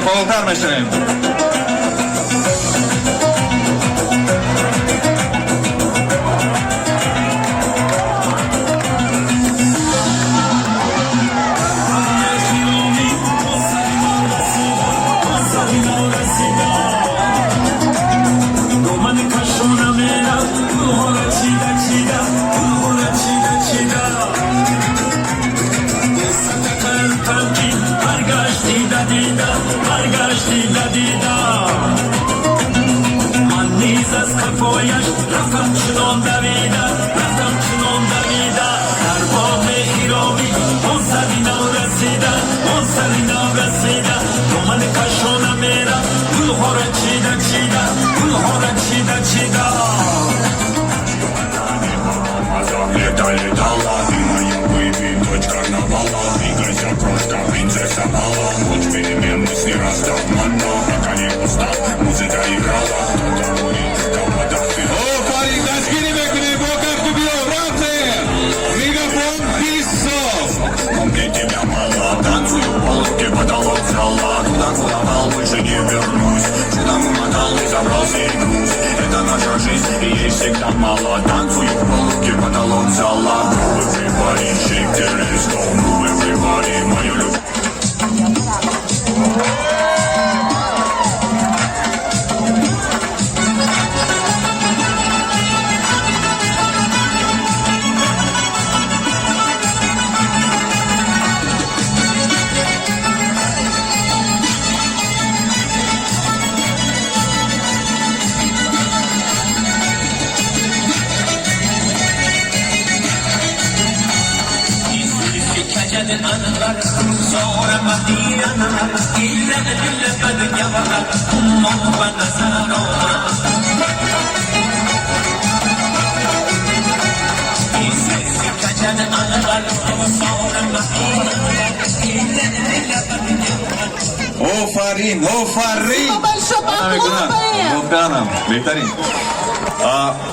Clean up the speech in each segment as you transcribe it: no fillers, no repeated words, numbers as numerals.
Фаъолтар мешавем. Лето летала, ты моя baby, дочь карнавала. Двигайся, крошка, принцесса Алла. Ночь перемен, мысли растамана. Пока не устал, музыка играла. Кто-то курил, кого-то. Офарин, дастгирӣ мекунем бо кафкӯбиҳо. Рафтем, Мегафон 20 сол. Но мне тебя мало. Танцую в полруки, потолок зала. Туда, куда пал, больше не вернусь. Чудом умотал и забрал сей груз. Это наша жизнь, и ей всегда мало. Танцую в полруки, потолок зала. Move everybody, shake the let's go. Move everybody, мою любовь. Офарин, офарин! Большое. Намекунам. Похлопаем! Воқеанам беҳтарин.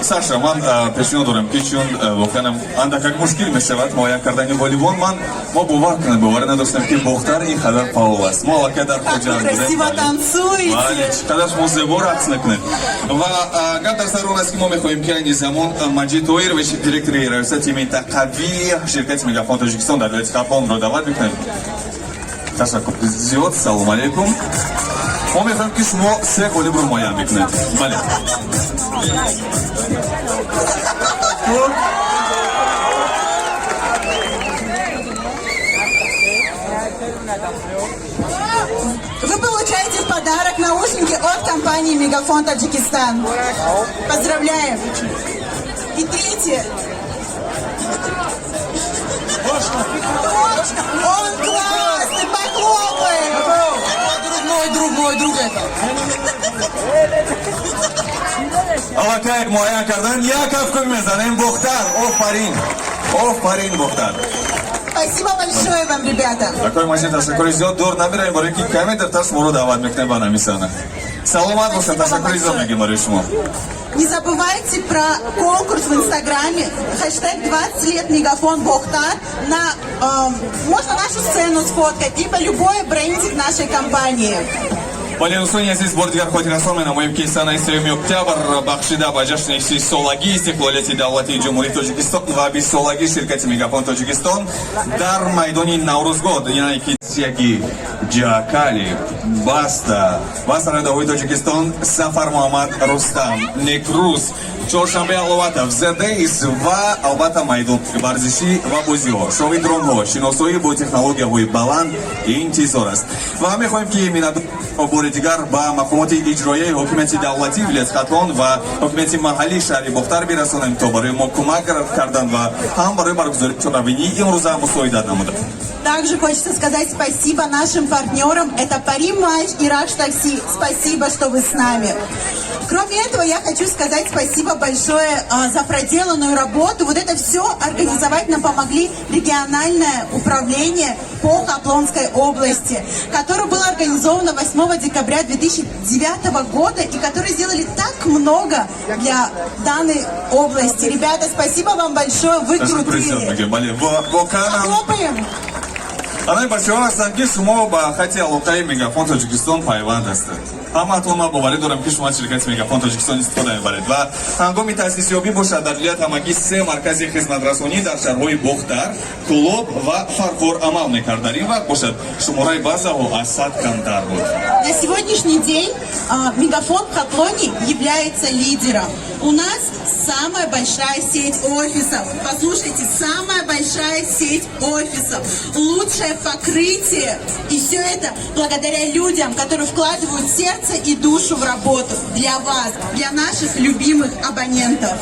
Саша, ман пешниҳод дорам, ки чун воқеанам андакак мушкил мешавад муайян кардани ғолибон, ман мо бовар кунем, боварӣ надоштем, ки Бохтар ин қадар фаъол аст. Мо аллакай дар Как вы Хуҷанд будем. красиво танцуете! Бале, чӣ қадар шумо зебо рақс мекунед. Ва гап дар сари он аст, ки мо мехоҳем, ки айни замон Маҷид Тоирович, директори раёсати минтақавии ширкати Мегафон Тоҷикистон дар вилояти Хатлонро даъват мекунем. Ташаккур зиёд, салом алейкум. Мо мехоҳем, ки шумо се ғолибро муайян мекунед. Бале. Вы получаете в подарок наушники от компании «Мегафон Таджикистан». Поздравляем! И третье. Он классный, похлопаем! Друг мой, друг мой, друг это. Аллакай муайян кардан, як кафкӯб мезанем. Бохтар, офарин, офарин, Бохтар! Спасибо большое вам, ребята. Акои Маҷид, ташаккури зиёд. Дур намеравем, барои ки каме дертар шуморо даъват мекунем ба ҳамин саҳна. Саломат бошед, ташаккури зиёд мегем барои шумо. Не забывайте про конкурс в Инстаграме. #20 лет Мегафон Бохтар. Можно нашу сцену сфоткать, либо любой брендинг нашей компании. Бале, дӯстони азиз, бори дигар хотиррасон менамоем, ки санаи 3 октябр бахшида ба ҷашни 30-солагии истиқлолияти давлатии Ҷумҳурии Тоҷикистон ва 20-солагии ширкати Мегафон Тоҷикистон дар майдони Наврӯзгоҳ, яъне ки яки Ҷакали Баста ва сарояндаҳои Тоҷикистон Сафармуҳаммад Рустам, Некрӯз, Чоршанбе Аловатов, Зедейс ва албатта майдон варзишӣ ва бозиҳо, шоуи дронҳо, шиносоӣ бо технологияҳои баланд интизор аст. Ва мехоҳем, ки миннатдор бори дигар ба мақомоти иҷроияи ҳокимияти давлатии вилояти Хатлон ва ҳокимияти маҳаллии шаҳри Бохтар бирасонем, то барои мо кӯмак кардан ва ҳам барои баргузории чорабинии имрӯза мусоидат намуданд. Также хочется сказать спасибо нашим партнерам. Это Пари Матч и Раш Такси. Спасибо, что вы с нами. Кроме этого, я хочу сказать спасибо большое за проделанную работу. Вот это все организовать нам помогли региональное управление по Хатлонской области, которое было организовано 8 декабря 2009 года и которые сделали так много для данной области. Ребята, спасибо вам большое, вы Ташаккури зиёд крутые. Мегем. Бале, воқеан Хлопаем! Анаи бачаҳо ҳастанд, ки шумо ба хати алоқаи Мегафон Тоҷикистон пайванд ҳастед. Ҳамаатон, ман боварӣ дорам, ки шумо аз ширкати Мегафон Тоҷикистон истифода мебаред. Ва ҳангоми таъсисёбӣ бошад, дар вилоят ҳамагӣ се маркази хизматрасонӣ дар шаҳрҳои Бохтар, Кӯлоб ва Фархор амал мекард. Дар ин вақт бошад, шумораи базаҳо аз 100 камтар буд. На сегодняшний день Мегафон в Хатлоне является лидером. У нас самая большая сеть офисов. Послушайте, самая большая сеть офисов. Лучшее покрытие. И все это благодаря людям, которые вкладывают сердце и душу в работу. Для вас, для наших любимых абонентов.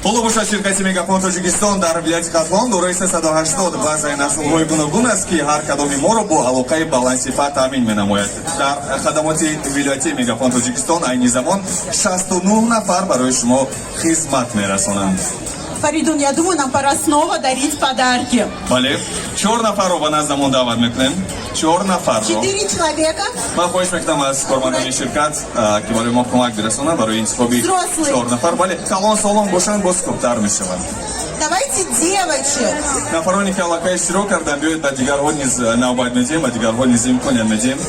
Ҳоло бошад, ширкати Мегафон Тоҷикистон дар вилояти Хатлон дорои 380 базаи наслҳои гуногун аст, ки ҳар кадоми моро бо алоқаи баландсифат таъмин менамояд. Дар хадамоти вилоятии Мегафон Тоҷикистон айни замон 69 нафар барои шумо хизмат мерасонанд. Фаридун, я думаю, нам пора снова дарить подарки. Бале, чор нафарро ба наздамон даъват мекунем, чор нафарро. Четыре человека. Ман хоҳиш мекунам аз кормандони ширкат, ки барои мо кӯмак бирасонанд барои интихоби Взрослые. чор нафар. Бале, калон солон бошанд, боз хубтар мешаванд. Давайте девочек. Нафароне, ки аллакай иштирок карданд, биёед, ба дигарҳо низ навбат медиҳем, ба дигарҳо низ имконият медиҳем.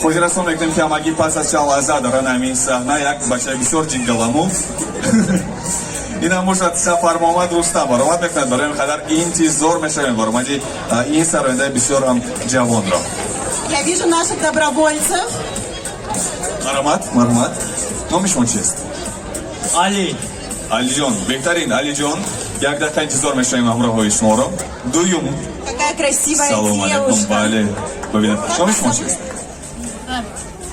Хотиррасон мекунем, ки ҳамагӣ пас аз чанд лаҳза дар ҳамин саҳна як бачаи бисёр ҷингаламу, ин ҳам бошад Сафармуҳаммад Рустам, баромад мекунад. Барои ин қадар интизор мешавем баромади ин сарояндаи бисёр ҳам ҷавонро. Я вижу наших добровольцев. Марҳамат, марҳамат. Номи шумо чист? Али. Алиҷон, беҳтарин. Алиҷон, як дақиқа интизор мешавем ҳамроҳҳои шуморо. Дуюм. Какая красивая Салом алейкум. девушка. Бале, бибинед, номи шумо чист?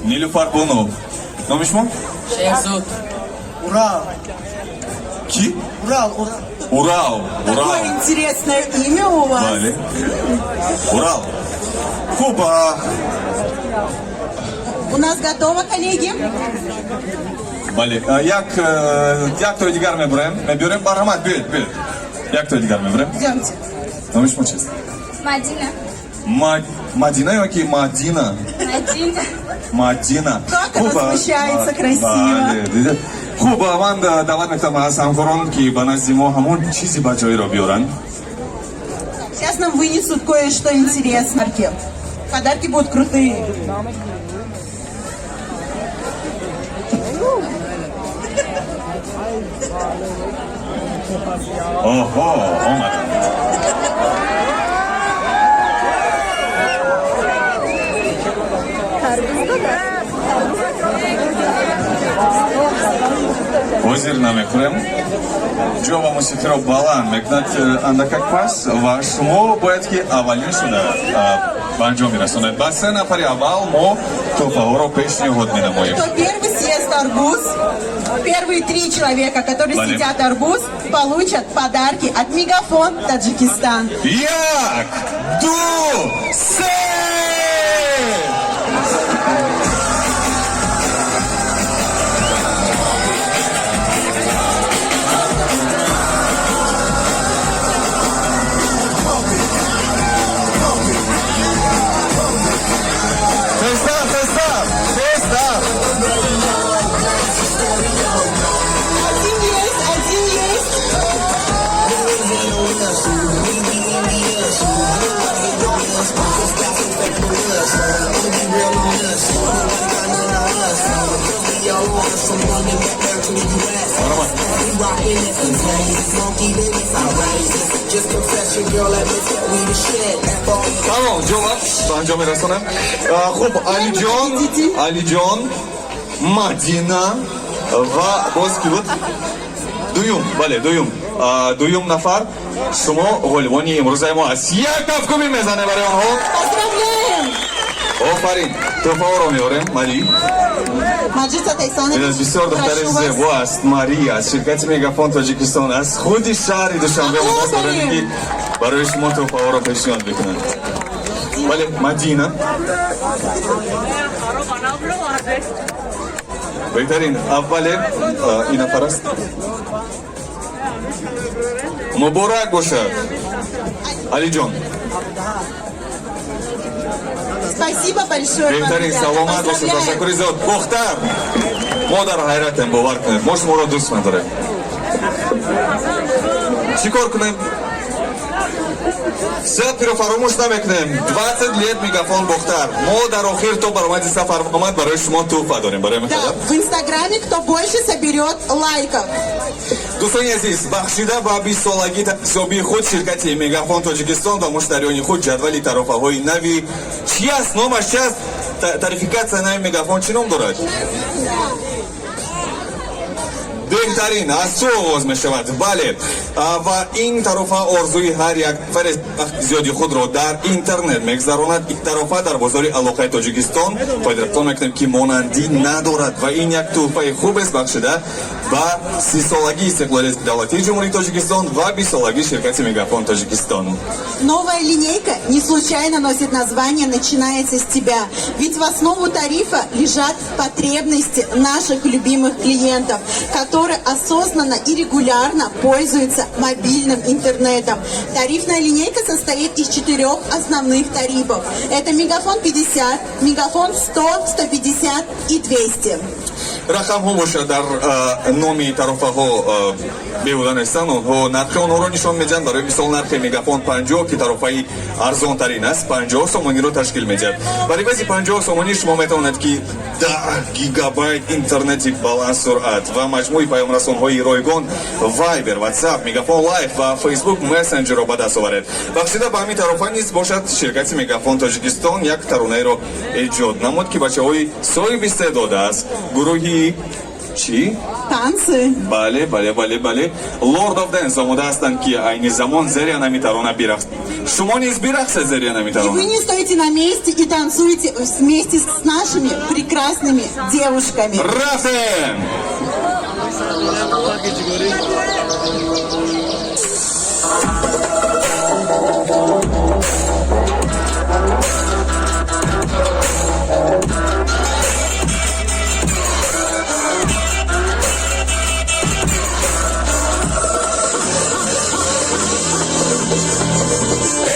Нилуфар Бону. Номи шумо? Шехзод. Урал. Ки? Урал, Урал. Урал, Урал. Какое интересное имя у вас. Бале, Урал. Хуб, У нас готово, коллеги? Бале, як як тои дигар мебурем, мебиёрем. Марҳамат, биёед, биёед, як тои дигар мебурем. Идемте. Номи шумо чист? Мадина. Мадина ё ки Мадина? Мадина. Мадина. Как она Хуб, смущается красиво. Бале, дидед? Хуб, ман даъват мекунам аз ҳамкорон, ки ба назди мо ҳамон чизи ба ҷойро биёранд. Сейчас нам вынесут кое-что интересное. Подарки будут крутые. Оҳо, омаданд. Ҳозир намехӯрем. Ҷо ва мусиқиро баланд мекунад андакак пас ва шумо бояд ки аввалин шуда ба анҷом бирасонед. Ба се нафари аввал мо тӯҳфаҳоро пешниҳод менамоем. Кто первый съест арбуз, первые три человека, которые Бале. съедят арбуз, получат подарки от Мегафон Таджикистан. Як, ду, се! Тезтар, тезтар, тезтар! Один есть, один есть. Тамом, ҷавоб ба анҷом мерасонам. Хуб, Алиҷон, Алиҷон, Мадина ва боз ки буд дуюм? Бале, дуюм. Дуюм нафар, шумо ғолибони имрӯзаи мо аст. Як кафкӯбӣ мезанем барои онҳо. Поздравляем! Офарин. Тӯҳфаҳоро меорем, Мари. Маджид Атайсанович, Ин аз бисёр духтари прошу вас. зебо аст. Мария аз ширкати Мегафон Тоҷикистон, аз худи шаҳри Душанбе омадааст барои ин ки барои шумо тӯҳфаҳоро пешниҳод бикунад. Бале, Мадина, беҳтарин. Аввале ин нафар аст. Муборак бошад, Алиҷон. Спасибо большое вам, Беҳтарин, ребята. саломат бошед. Поздравляем. Ташаккури зиёд. Бохтар, мо дар ҳайратем, бовар кунед, мо шуморо дӯст медорем. Чӣ кор кунем? Селфиро фаромӯш намекунем. 20 лет Мегафон Бохтар. Мо дар охир то баромади Сафар Муҳаммад барои шумо тӯҳфа дорем. Барои Да, мехадам. в Инстаграме кто больше соберет лайков. Дӯстони азиз, бахшида ба бистсолагӣ ҳисоби худ ширкати Мегафон Тоҷикистон ба муштариёни худ ҷадвали тарофаҳои нави чи аст? Номаш чи аст? Тарификатсия нави Мегафон чӣ ном дорад? Беҳтарин аз ту оғоз мешавад. Бале, ва ин тарофа орзуи ҳар як нафаре вақти зиёди худро дар интернет мегузаронад. Ин тарофа дар бозори алоқаи Тоҷикистон қоидратон мекунем, ки монандӣ надорад, ва ин як тӯҳфаи хубест, бахшида ба 30-солагии истиқлолияти давлатии Ҷумҳурии Тоҷикистон ва 20-солагии ширкати Мегафон Тоҷикистон. Новая линейка не случайно носит название «Начинается с тебя». Ведь в основу тарифа лежат потребности наших любимых клиентов, которые осознанно и регулярно пользуются мобильным интернетом. Тарифная линейка состоит из четырех основных тарифов. Это Мегафон 50, Мегафон 100, 150 и 200. Рақамҳо бошад, дар номи тарофаҳо беҳуда нестанд, онҳо нархи онҳоро нишон медиҳанд. Барои мисол, нархи Мегафон 50, ки тарофаи арзонтарин аст, 50 сомониро ташкил медиҳад. Бар ивази 50 сомонӣ шумо метавонед, ки 10 гигабайт интернети баландсуръат ва маҷмӯи паёмрасонҳои ройгон Вайбер, Ватсап, Мегафон Лайф ва Фейсбук Мессенҷерро ба даст оваред. Бахшида ба ҳамин тарофа низ бошад, ширкати Мегафон Тоҷикистон як таронаеро эҷод намуд, ки бачаҳои соҳиби истеъдод аз гурӯҳи чӣ? Танцы. Бале, Lord of Dance омода ҳастанд, ки айни замон зери анами тарона бирақс. Шумо низ бирақсед зери анами И тарона. вы не стоите на месте и танцуете вместе с нашими прекрасными девушками. Рафтем!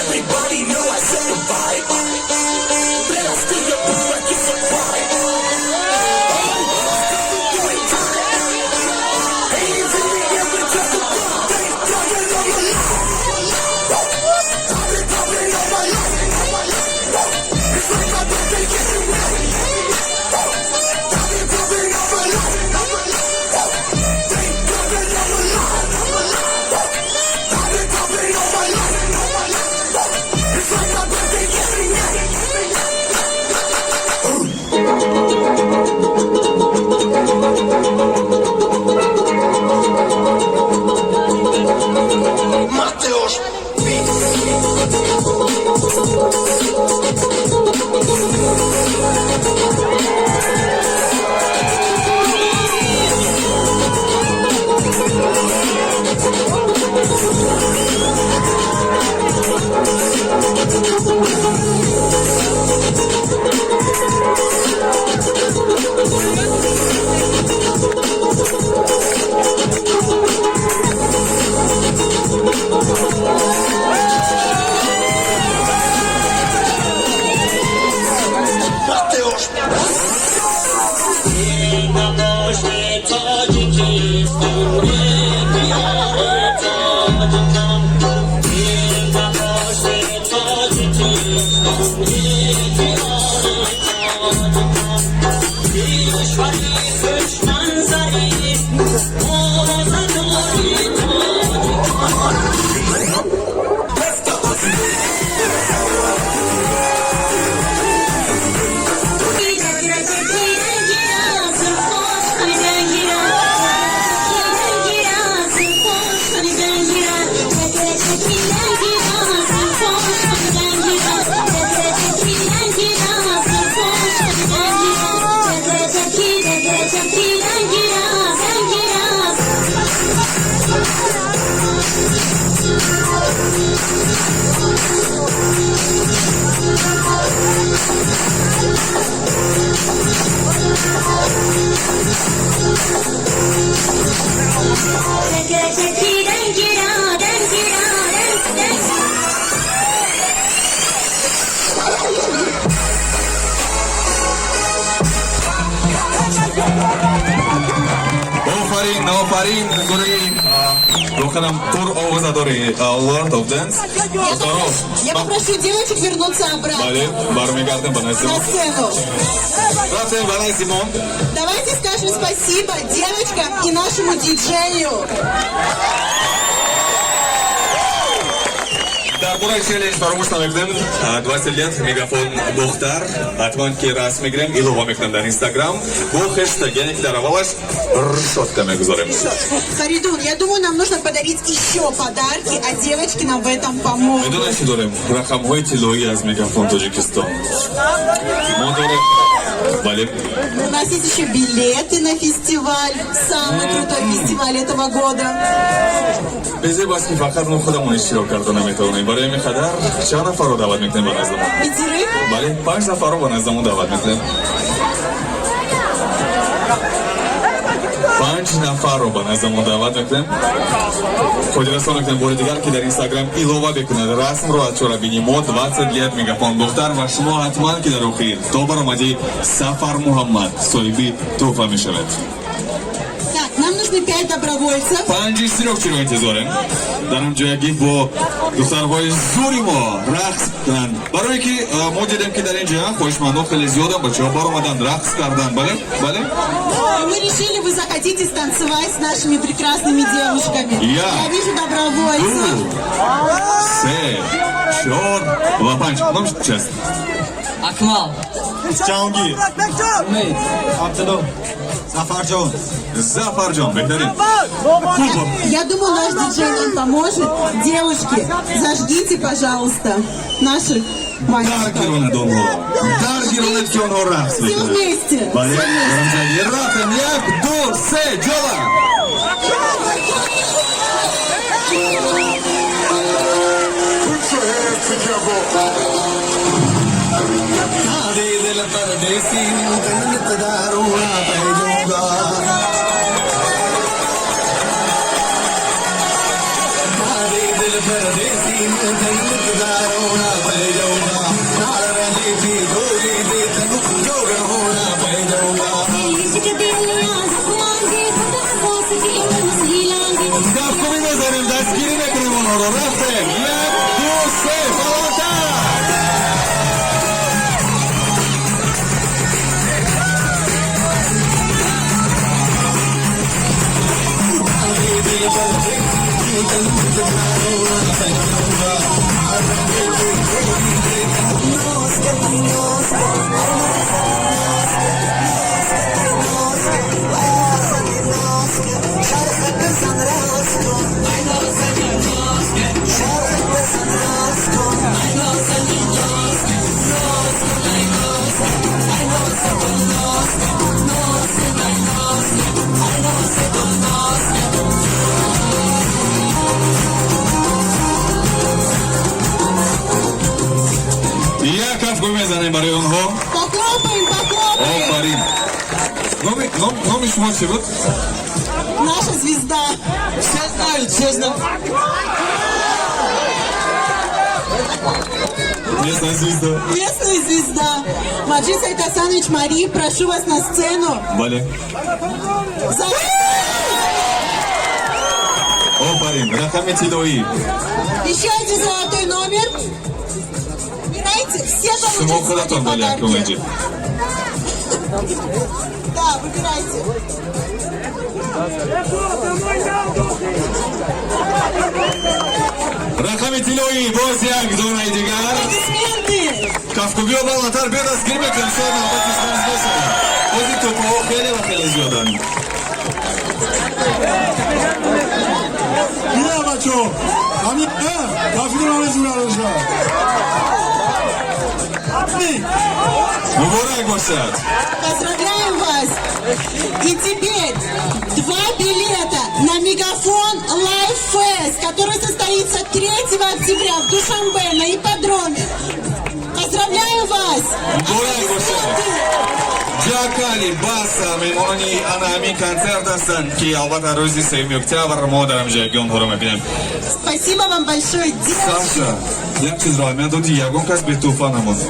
Everybody know I set the vibe. Let us feel your blue like it's a crime. Doing time. Hands in the air and just a bomb. They popping on my life. Popping, popping on my life. It's like my birthday, yes you will. Popping, popping on my life. They popping on my life. Popping, popping on my life. It's like my birthday every night. Матеош. Матеош. Офарин, офарин, гурӯҳи духтар. Воқеан пур овозадори World of Dance. Я попрошу девочек вернуться обратно. Бале, бармегардем ба назди На сцену. Рафтем ба назди мо. Давайте скажем спасибо девочкам и нашему диджею. Дар бораи челлендж фаромӯш намекунем. 20 лет Мегафон Бохтар, ҳатман ки расм мегирем, илова мекунем дар Инстаграм бо хештег, яъне ки дар аввалаш решётка мегузорем. Фаридун, я думаю, нам нужно подарить еще подарки, а девочки нам в этом помогут. Медонед, чӣ дорем? Рақамҳои тиллоӣ аз Мегафон Тоҷикистон мо дорем, бале. У нас есть еще билеты на фестиваль, самый крутой фестиваль этого года. Безеб аст, ки фақат мо худамон иштирок карда наметавонем. Барои ҳамин қадар чанд нафарро даъват мекунем ба наздамон? Пятерых? Бале, панҷ нафарро ба наздамон даъват мекунем. Панҷ нафарро ба наздамон даъват мекунем. Хотиррасон мекунем бори дигар, ки дар Инстаграм илова бикунед расмро аз чорабини мо 20 лет Мегафон Бохтар ва шумо ҳатман ки дар охир то баромади Сафар Муҳаммад соҳиби тӯҳфа мешавед. Так, нам нужны пять добровольцев. Панҷ иштирокчиро интизорем, дар он ҷоягӣ бо духтарҳои зури мо рақс кунанд, барое ки мо дидем, ки дар ин ҷоя хоҳишмандон хеле зиёданд. Бачаҳо баромаданд, рақс карданд, бале, бале. И мы решили, вы захотите станцевать с нашими прекрасными девушками. Я. Я вижу добровольцев. Ду, се, чор ва панҷ. Ном чист? Акмал. Ҷаҳонгир. Умед. Абдулло. Зафарҷон. Зафарҷон, беҳтарин, хуб. Я думаю, наш диджей нам поможет. Девушки, зажгите, пожалуйста, наших мальчиков. Даргиронад онҳоро, даргиронад, ки онҳо рақс Все мекунанд. вместе. Бале. Все вместе. Рафтем, як, ду, се, ҷола! Put your hands together. ਦੇ ਦਿਲ ਪਰਦੇਸੀ ਨੂੰ ਤੈਨੂੰ ਨਿਤ ਦਾ ਰੋਣਾ ਪੈ ਜਾਊਗਾ। ਦੇ ਦਿਲ ਪਰਦੇਸੀ ਨੂੰ ਤੈਨੂੰ ਨਿਤ ਦਾ ਰੋਣਾ ਪੈ ਜਾਊਗਾ। ਨਾਲ ਰਹਿੰਦੀ ਸੀ ਗੋਰੀ ਦੇ ਤੈਨੂੰ ਜੋਗਣ ਹੋਣਾ ਪੈ ਜਾਊਗਾ। ਇਸ਼ਕ ਦੀਆਂ ਜ਼ਖਮਾਂ ਦੇ ਖੁਦਾ ਅਹਿਸਾਸ ਕਿਵੇਂ ਸੀ ਲਾਂਗੇ। Кафкӯбӣ мезанем, дастгирӣ мекунем онҳоро. Рафтем, як, ду, се, фалонта! Як кафкӯбӣ мезанем барои онҳо. Похлопаем, похлопаем. Офарин. Номи шумо чӣ буд? Наша звезда. Все знают, все знают. Местная звезда. Местная звезда. Маджид Сайдхасанович Мари, прошу вас на сцену. Бале. Офарин, рақами тиллоӣ. Еще один золотой номер. Выбирайте, все Шумо получат худатон, сегодня бале. подарки. Кумаҷи. Да, выбирайте. Рақами тиллоӣ, боз як донаи дигар. Аплодисменты. Кафкӯбиҳо баландтар биёд, дастгирӣ мекунем. Шояд навбати шумо низ бошад. Бози тӯпаҳо хеле ва хеле зиёданд. Бия, бачо. Ҳамин дафири зурароша. Муборак бошад! Поздравляем вас! И теперь два билета на Мегафон Live Fest, который состоится 3 октября в Душанбе на ипподроме. Поздравляю вас! Муборак бошад! Ҷакали Баса меҳмонони ана ҳамин консерт ҳастанд, ки албатта рӯзи 3 октябр мо дар ҳамҷоягӣ онҳоро мебинем. Спасибо вам большое, девочки! Саша, як чизро аҳамият додӣ: ягон кас бетӯҳфа намонд.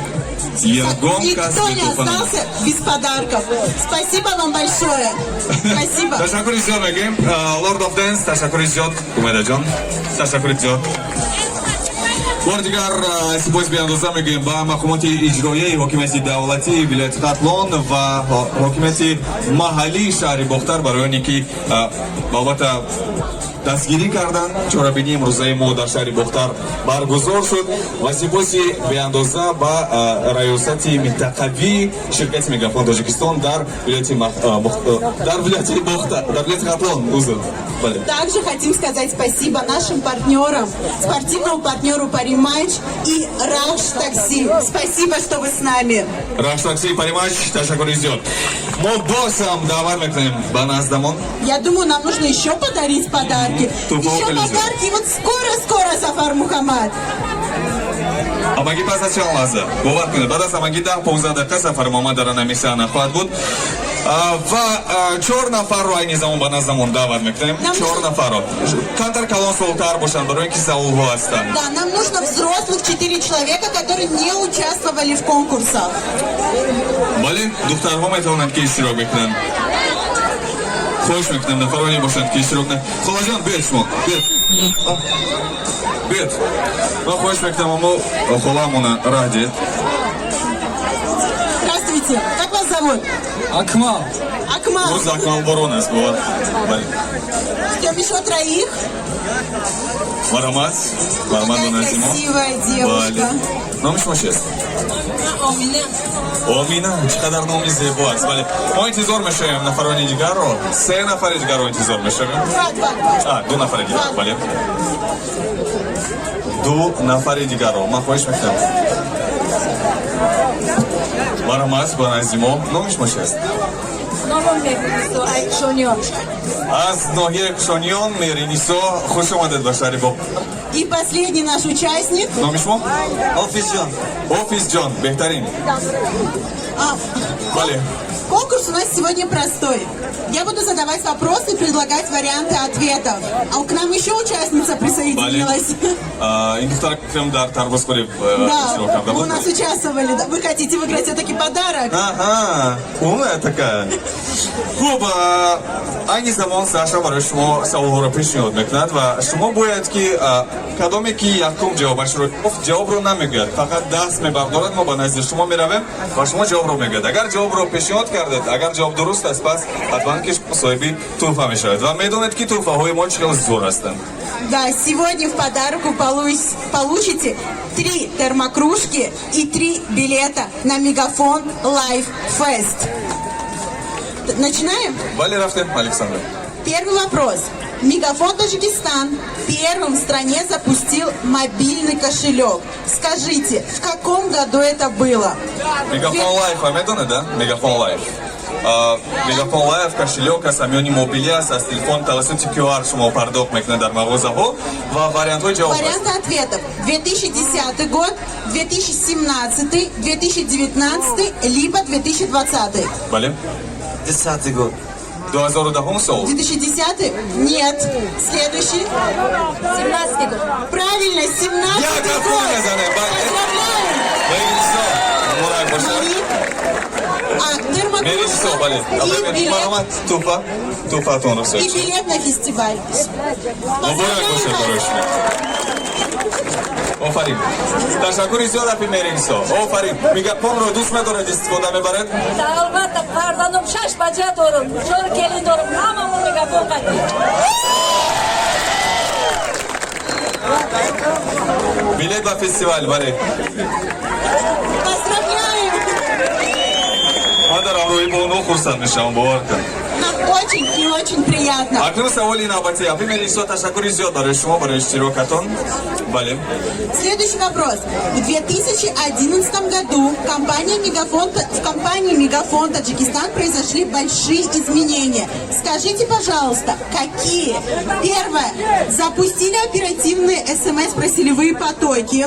Ягон кас Никто не бетуҳфа намонд. Остался без подарков. Спасибо вам большое. Спасибо. Ташаккури зиёд мегӯем. Lord of Dance, ташаккури зиёд, Умедаҷон, ташаккури зиёд. Бори дигар сипос беандоза мегӯем ба мақомоти иҷроияи ҳокимияти давлатии вилояти Хатлон ва ҳокимияти маҳаллии шаҳри Бохтар барои оне ки албатта дастгирӣ карданд. Чорабинии имрӯзаи мо дар шаҳри Бохтар баргузор шуд ва сипоси беандоза ба раёсати минтақавии ширкати Мегафон Тоҷикистон дар вилояти Бохтар, дар вилояти Хатлон, узр, бале. Также хотим сказать спасибо нашим партнерам, спортивному партнеру Париматч и Раш Такси. Спасибо, что вы с нами. Рахш Такси, Париматч, ташаккури зиёд. Мо боз ҳам даъват мекунем ба наздамон. Я думаю, нам нужно еще подарить подарки. Туҳфаҳо Еще хеле зиёд. Подарки. И вот скоро-скоро Сафар Мухаммад. Ҳамагӣ пас аз чанд лаҳза, бовар кунед, баъд аз ҳамагӣ 10-15 дақиқа Сафар Муҳаммад дар ҳамин саҳна хоҳад буд. Ва чор нафарро айни замон ба наздамон даъват мекунем. Чор нафарро камтар калонсолтар бошанд, барои ин ки саволҳо ҳастанд. Да, нам нужно взрослых четыре человека, которые не участвовали в конкурсах. Бале, духтарҳо метавонанд ки иштирок мекунанд. Хоҳиш мекунам, нафароне бошанд ки иштирок на. Холаҷон, биёед, шумо биёед, биёед. Ман хоҳиш мекунам, аммо холаамона раҳ диҳед. Здравствуйте. Как вас зовут? Акмал. Акмал. Рӯз Акмал борон аст, бовар, бале. Ждем еще троих. Марҳамат, марҳамат. Какая Доназимо. Красивая девушка. Бале, номи шумо чист? Омина. Омина, чӣ қадар номи зебо аст. Бале, мо интизор мешавем нафарони дигарро, се нафари дигарро интизор мешавем. Два, два, два. А, ду нафари дигар, бале, ду нафари дигарро ман хоҳиш мекунам. Марҳамат ба назди мо. Номи шумо чист? Номам Меҳринисо, ай Кушониён. Аз ноҳияи Кушониён Меҳринисо, хуш омадед ба шаҳри Бохтар. И последний наш участник. Номи шумо? Офисҷон. Офисҷон, беҳтарин. А, бале. Конкурс у нас сегодня простой. Я буду задавать вопросы и предлагать варианты ответов. А к нам еще участница присоединилась. Ин духтар крем дар тарбузхӯрӣ Да, иштирок карда вы у буд. Нас участвовали. Да. Вы хотите выиграть все-таки подарок? Аҳа, умная такая. Хуб, айни замон Саша барои шумо саволҳоро пешниҳод мекунад ва шумо бояд ки кадоме ки якум ҷавобашро гуфт, ҷавобро намегӯяд, фақат даст мебардорад, мо ба назди шумо меравем ва шумо ҷавобро мегӯяд. Агар ҷавобро пешниҳод кардед, агар ҷавоб дуруст аст, пас ҳатман ки шумо соҳиби тӯҳфа мешавед ва медонед ки тӯҳфаҳои мо чӣ хел зур ҳастанд. Да, сегодня в подарок вы получите три термокружки и три билета на Мегафон Лайв Фест. Начинаем? Бале, рафтем, Александр. Первый вопрос. Мегафон Таджикистан первым в стране запустил мобильный кошелек. Скажите, в каком году это было? Мегафон Лайф, а медонед, да? Мегафон Лайф. Мегафон Лайф кошелёк аст, ҳамёни мобилӣ аст, аз телефон тавассути QR шумо пардохт мекунед дар мағозаҳо ва вариантҳои ҷавоб аст. Варианты ответов. 2010 год, 2017, 2019, либо 2020. Бале. 10-й год. 2010 сол. 2010? Нет. Следующий. 17 год. Правильно, 17 Я год. какой мезанем, бале. Поздравляем. Меҳринисо, муборак бошад. Мои. А, Меҳринисо, бале. термокружка и билет, Марҳамат, тӯҳфа, тӯҳфаатонро и соҳиб шуд. Билет на фестиваль. Муборак бошад барои шумо. Офарин, ташаккури зиёд, апи Меҳринисо, офарин. Мегафонро дӯст медоред, истифода мебаред? Албатта, фарзандом, шаш бача дорум, чор келин дорум, ҳамамон Мегафон қадим. Билет ба фестивал, бале. Поздравляем! Ман дар ҳамроҳӣ бо онҳо хурсанд мешавам, бовар кун. Нам очень и очень приятно. Акнун саволи навбатӣ. Апи Меҳринисо, ташаккури зиёд барои шумо, барои иштирокатон, бале. Следующий вопрос. В 2011 году в компании Мегафон Таджикистан произошли большие изменения. Скажите, пожалуйста, какие? Первое. Запустили оперативные СМС про селевые потоки.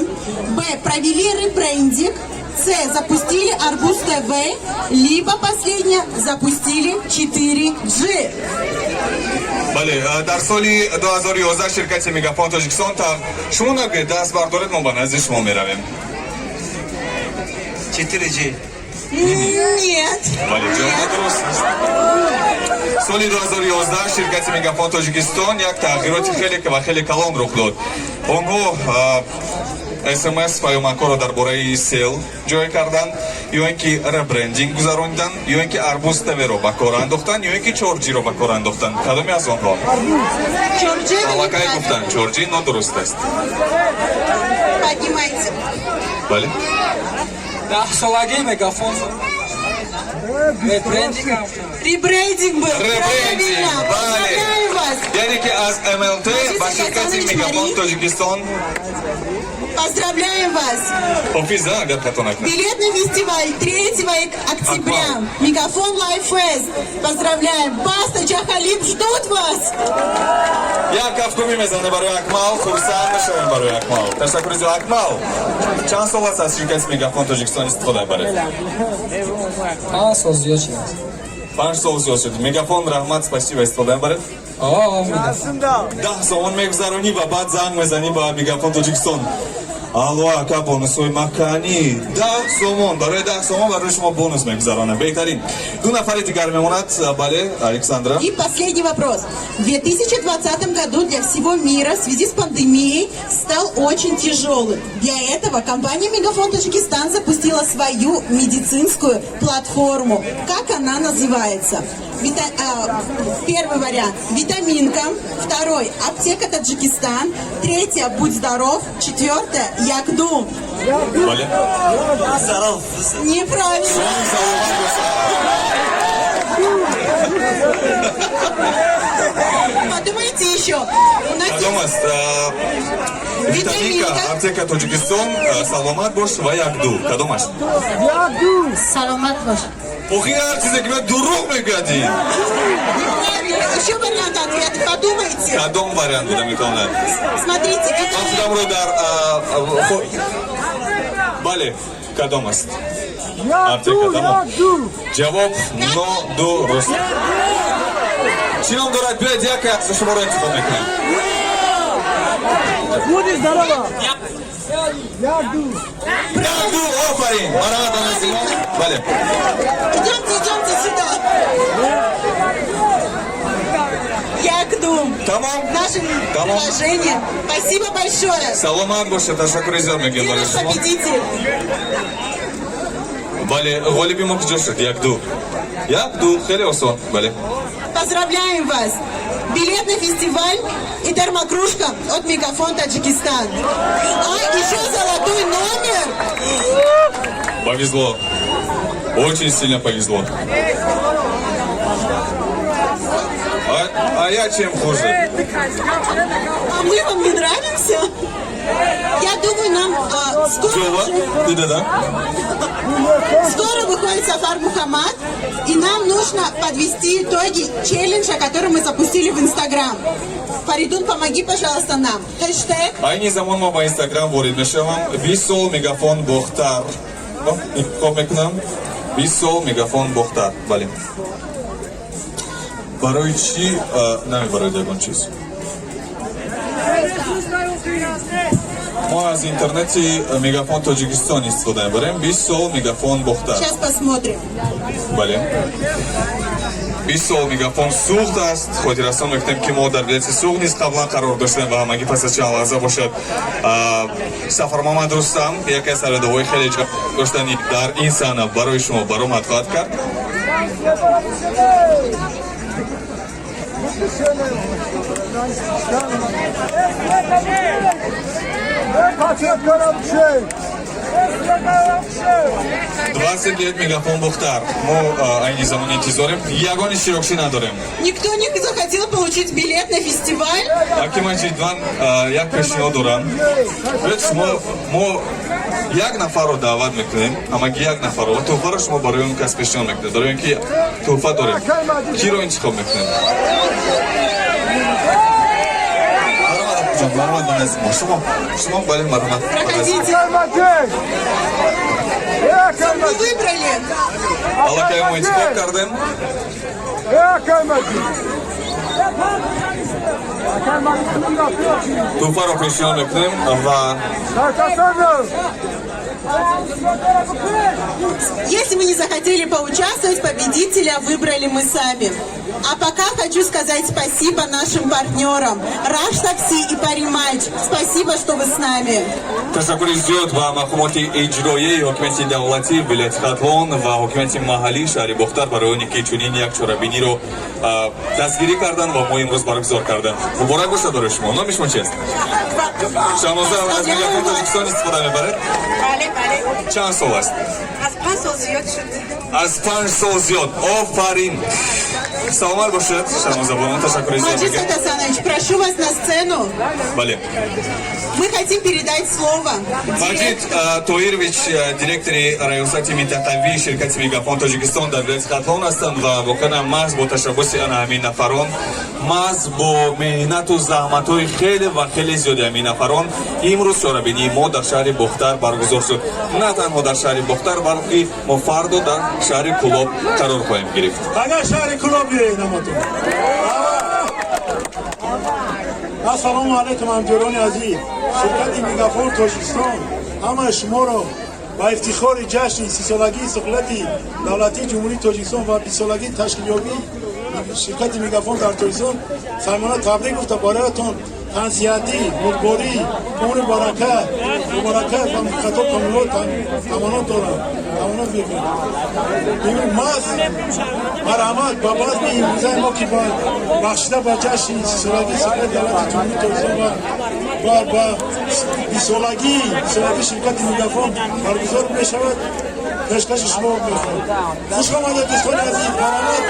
Б. Провели ребрендинг. С. Запустили Арбуз ТВ. Либо последнее. Запустили 4G. Бале, дар соли 2011 ширкати Мегафон Тоҷикистон та шумо нагӯед, даст бардоред, мо ба назди шумо меравем. 4G. Нет. Бале, ҷавоб нодуруст аст. Соли 2011 ширкати Мегафон Тоҷикистон як тағйироти хеле ва хеле калон рух дод. Онҳо СМС паёмакҳоро дар бораи сел ҷой карданд, ё ин ки ребрендинг гузарониданд, ё ин ки Арбуз ТВ-ро ба кор андохтанд, ё ин ки 4G-ро ба кор андохтанд. Кадоме аз онҳо? 4G это Аллакай неправильно. гуфтанд, 4G нодуруст аст. Поднимайте. Бале. 10-солагии Мегафон. Ребрендинг. Ребрендинг был. Ребрендинг, Правильно. бале. Поздравляю вас. Яъне ки аз МЛТ ба ширкати Хасанович Мегафон Мари. Тоҷикистон. Поздравляем вас. Ҳофиз, а, агар хато накунам. Билет на фестиваль 3 октября. Акмал. Мегафон Лайф Фест. Поздравляем. Баста, Джахалиб ждут вас. Як кафкӯбӣ мезанем барои Акмал, хурсанд мешавем барои Акмал. Ташаккури зиёд, Акмал. Чанд сол аст, аз ширкати Мегафон Тоҷикистон истифода мебаред? 5 сол зиёд шудааст. 5 сол зиёд шуд. Мегафон раҳмат, спасибо, истифода мебаред? О, Мегафон. 10 сомон мегузаронӣ ва баъд занг мезанӣ ба Мегафон Тоҷикистон: «Алло, ака, бонусҳои маканӣ?» 10 сомон, барои 10 сомон барои шумо бонус мегузаронам. Беҳтарин. Ду нафари дигар мемонад. Бале, Александра. И последний вопрос. В 2020 году для всего мира в связи с пандемией стал очень тяжелым. Для этого компания Мегафон Таджикистан запустила свою медицинскую платформу. Как она называется? Первый вариант – «Витаминка». Второй – «Аптека Таджикистан». Третье – «Будь здоров». Четвертое – «Якду». Бале. Здоров. Неправильно. Саломат бошед. Подумайте еще. У нас Кадом аст? «Витаминка», «Аптека Тоҷикистон», «Саломат бош» ва «Якду». Кадом аст? Саломат бош. Охи, ҳар чизе ки меояд, дурӯғ мегӯяд ин. Неправильно. Еще вариант ответа. Подумайте. Кадом вариант буда метавонад? Смотрите, это Ман худамро дар бале, кадом аст? «Аптека», тамом. Ҷавоб нодуруст. Чӣ ном дорад? Биёед, яке аз шуморо интихоб мекунем. Буди здорова! Якду! «Якду», офарин! Марҳамат, Анасимо. Бале. Идемте, идемте сюда. Якду. Тамом. Наше Тамом. приложение. Спасибо большое. Саломат бошед, ташаккури зиёд мегӯем Где барои наш шумо. победитель? Бале, ғолиби мо куҷо шуд? «Якду», «Якду», хеле осон, бале. Поздравляем вас! Билет на фестиваль и термокружка от Мегафон Таджикистан. А еще золотой номер. Повезло, очень сильно повезло. А я чем хуже? А мы вам не нравимся? Я думаю, нам скоро, Жова, уже- да, да. Скоро выходит Сафар Мухаммад, и нам нужно подвести итоги челленджа, который мы запустили в Инстаграм. Фаридун, помоги, пожалуйста, нам. Хэштег Айни замон мо ба Инстаграм ворид мешавам. 20 сол Мегафон Бохтар интихоб мекунам. 20 сол Мегафон Бохтар, бале. Барои чӣ намебарояд ягон чиз? Мо аз интернети Мегафон Тоҷикистон истифода мебарем. 20 сол Мегафон Бохтар. Сейчас посмотрим. Бале, 20 сол Мегафон Суғд аст. Хотиррасон мекунем, ки мо дар вилояти Суғд низ қаблан қарор доштем ва ҳамагӣ пас аз чанд лаҳза бошад, Сафармамад Рустам, яке аз сарояндаҳои хеле доштани дар ин саҳна, барои шумо баромад хоҳад кард. 20 лет Мегафон Бохтар. Мо айни замон интизорем, ягон иштирокчӣ надорем. Никто не захотел получить билет на фестиваль? Аки Маҷид, ман як пешниҳод дорам. Биёед, шумо, мо як нафарро даъват мекунем, ҳамагӣ як нафарро, ва тӯҳфаро шумо барои он кас пешниҳод мекунед, барои он ки тӯҳфа дорем. Киро интихоб мекунем? Марҳамат, акуҷон, марҳамат ба назди мо. Шумо, шумо, бале, марҳамат. Проходите. Мы выбрали. Аллакай мо интихоб кардем. Тӯҳфаро пешниҳод мекунем ва Если вы не захотели поучаствовать, победителя выбрали мы сами. А пока хочу сказать спасибо нашим партнерам Раш Такси и Париматч. Спасибо, что вы с нами. Ташаккури зиёд ба мақомоти иҷроияи ҳокимияти давлатии вилояти Хатлон ва ҳокимияти маҳаллии шаҳри Бохтар барои оне ки чунин як чорабиниро дастгирӣ карданд ва мо имрӯз баргузор кардем. Муборак бошад барои шумо. Номи шумо чист? Шаҳноза, аз Мегафон Тоҷикистон истифода мебаред? Бале, бале. Чанд сол аст? Аз 5 сол зиёд шуд. Аз 5 сол зиёд, офарин, саломат бошед, Шаҳноза бону, ташаккури зиёд. Маджид Хасанович, прошу вас на сцену. Бале. Мы хотим передать слово. Маҷид Тоирович, директори раёсати минтақавии ширкати Мегафон Тоҷикистон дар вилояти Хатлон ҳастанд ва воқеан маҳз бо ташаббуси ана ҳамин нафарон, маҳз бо меҳнату заҳматҳои хеле ва хеле зиёди ҳамин нафарон имрӯз чорабинии мо дар шаҳри Бохтар баргузор шуд. На танҳо дар шаҳри Бохтар, балки мо фардо дар шаҳри Кӯлоб қарор хоҳем гирифт. Агар шаҳри Кӯлоб биёед ҳаматон. Ассалому алайкум, ҳамдиёрони азиз. Ширкати Мегафон Тоҷикистон ҳамаи шуморо ба ифтихори ҷашни 30-солагии истиқлолияти давлатии Ҷумҳурии Тоҷикистон ва 20-солагии ташкилёбии ширкати Мегафон дар Тоҷикистон самимона табрик гуфта, бароятон тансиҳатӣ, мурдборӣ, умри баракат, муборакат ва муваффақиятҳо, комилот таманно дорам, таманно мекунам. Маҳз марҳамат ба базми имрӯзаи мо, ки бахшида ба ҷашни 30-солагии истиқлолияти давлати Ҷумҳурии Тоҷикистон ва ба 20-солагии ширкати Мегафон баргузор мешавад, пешкаши шумо мехоҳам. Хуш омадед, дӯстони азиз, марҳамат,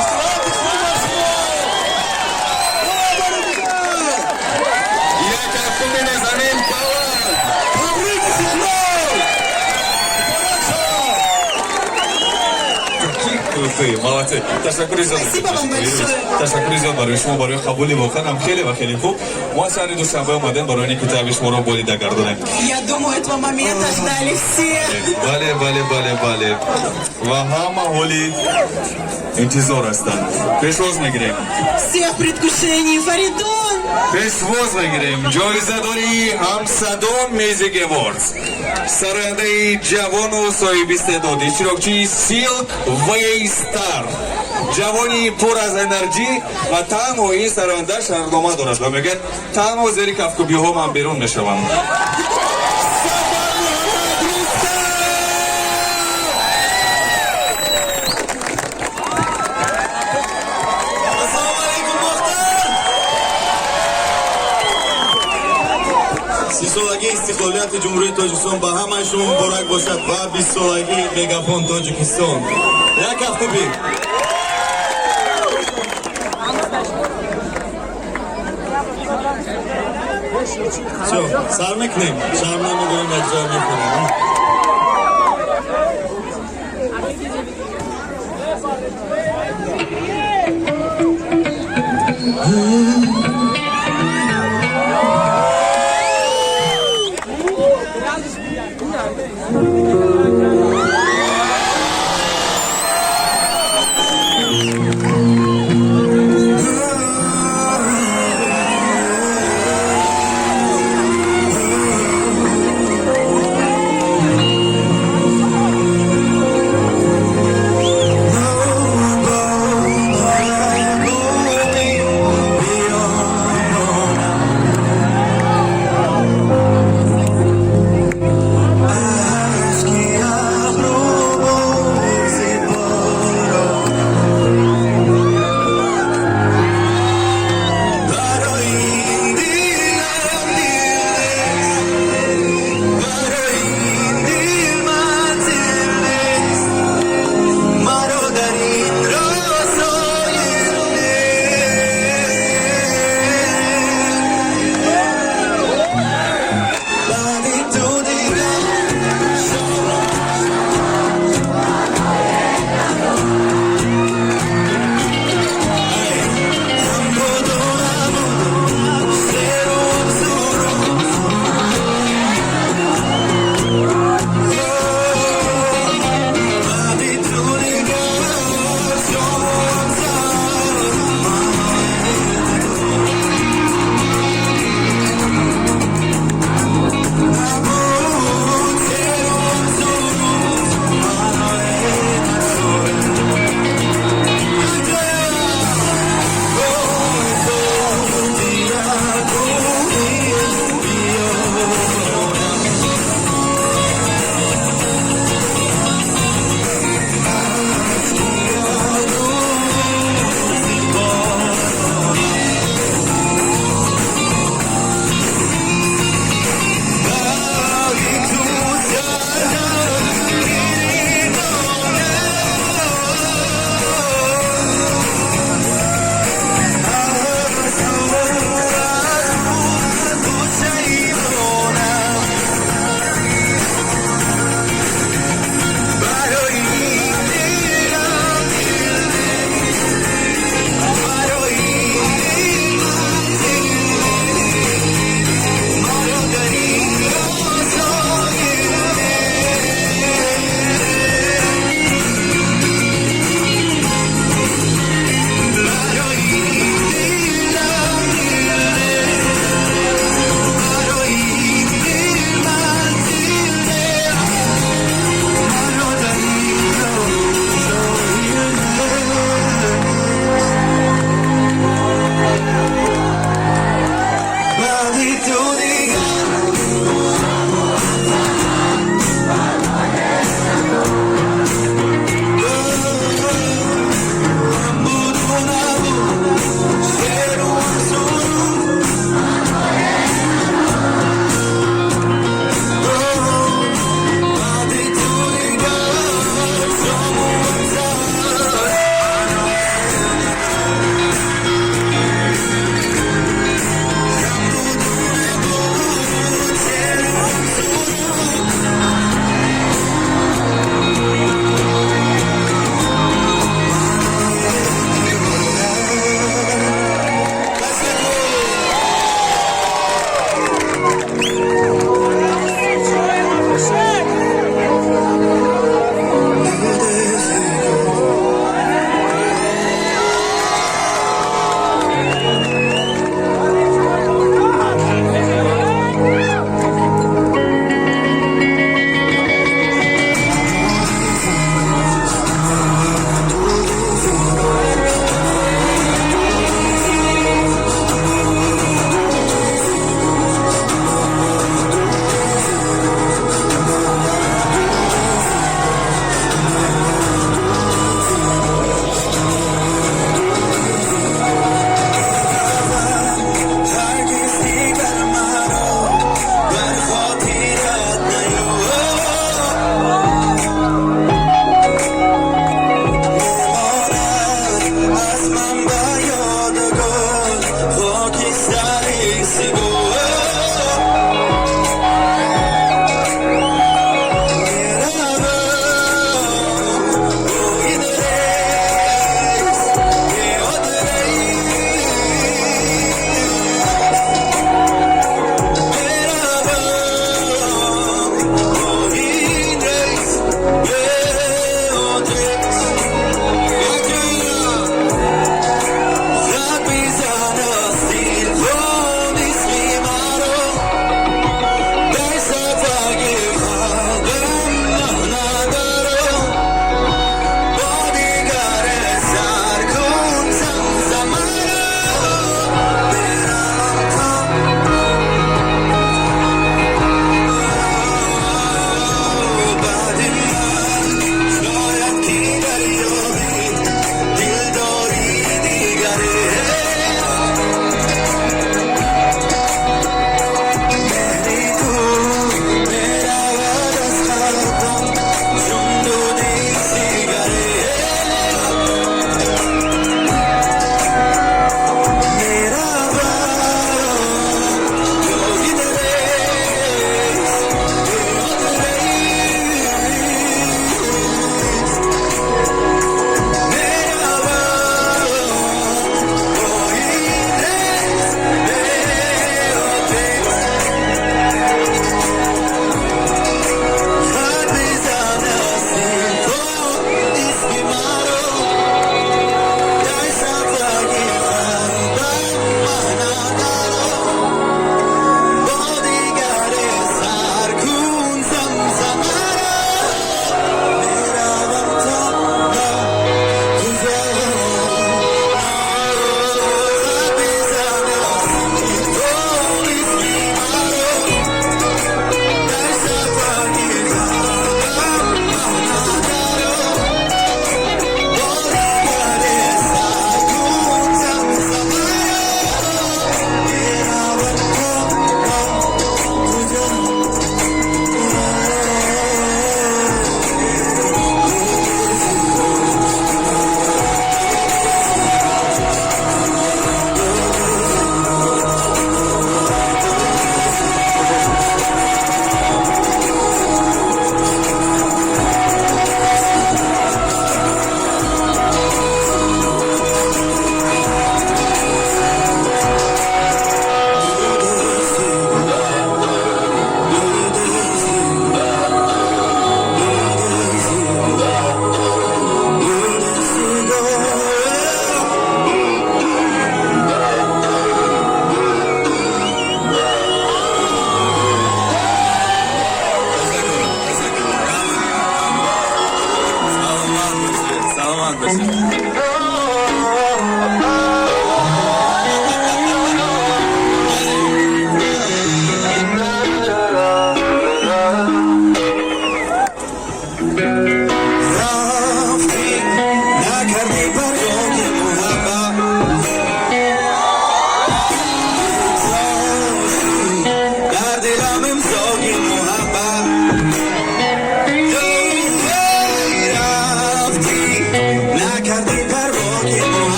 истироҳати хуб ба шумо. Як кафкӯбӣ мезанем баланд. Табрик, истиқлол муборак шавад! Какие крутые, молодцы. Ташаккури зиёд. Спасибо вам большое. Ташаккури зиёд барои шумо, барои қабули воқеан ҳам хеле ва хеле хуб. Мо аз шаҳри Душанбе омадем барои ин ки таби шуморо болида гардонем. Я думаю, этого момента ждали все. Бале, бале, бале, бале. Ва ҳама ҳоли интизор ҳастанд. Пешвоз мегирем. Все в предвкушении. Фаридун! Пешвоз мегирем ҷоизадори Ҳамсадо Music Awards, сарояндаи ҷавону соҳиби истеъдод, иштирокчии Silk Way Star, ҷавони пур аз энерҷӣ ва танҳо ин сароянда шартнома дорад ва мегӯяд: танҳо зери кафкӯбиҳо ман берун мешавам. Сафар Муҳаммад Рустам! Ассалому алайкум, Бохтар! 30-солагии истиқлолияти Ҷумҳурии Тоҷикистон ба ҳамаи шумо муборак бошад ва 20-солагии Мегафон Тоҷикистон. Як кафкӯбӣ. Всё, сар мекунем. Шарм намедорем, якҷоя мекунем.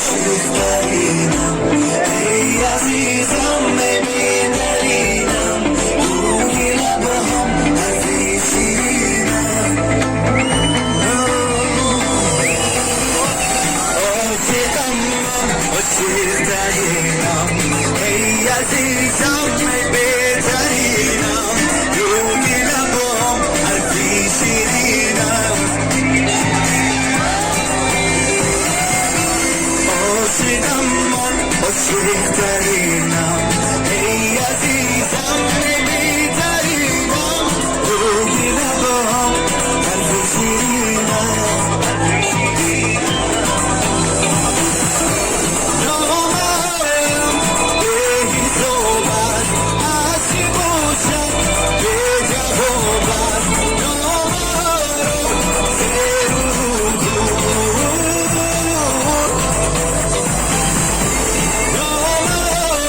Ошиқтаринам, эй азизам, беҳтаринам, рӯи лабҳом ҳарфи ширинам. Ошиқам ман, ошиқтаринам, эй азизам, беҳтаринам, рӯи лабҳом ҳарфи ширинам. Ошиқам ман, ошиқтаринам, эй азизам, беҳтаринам, рӯи лабҳом ҳарфи ширинам. Номаам беҳисоб аст, ҳарчи бошад беҷавоб аст. Номаро зеру дур. Номаам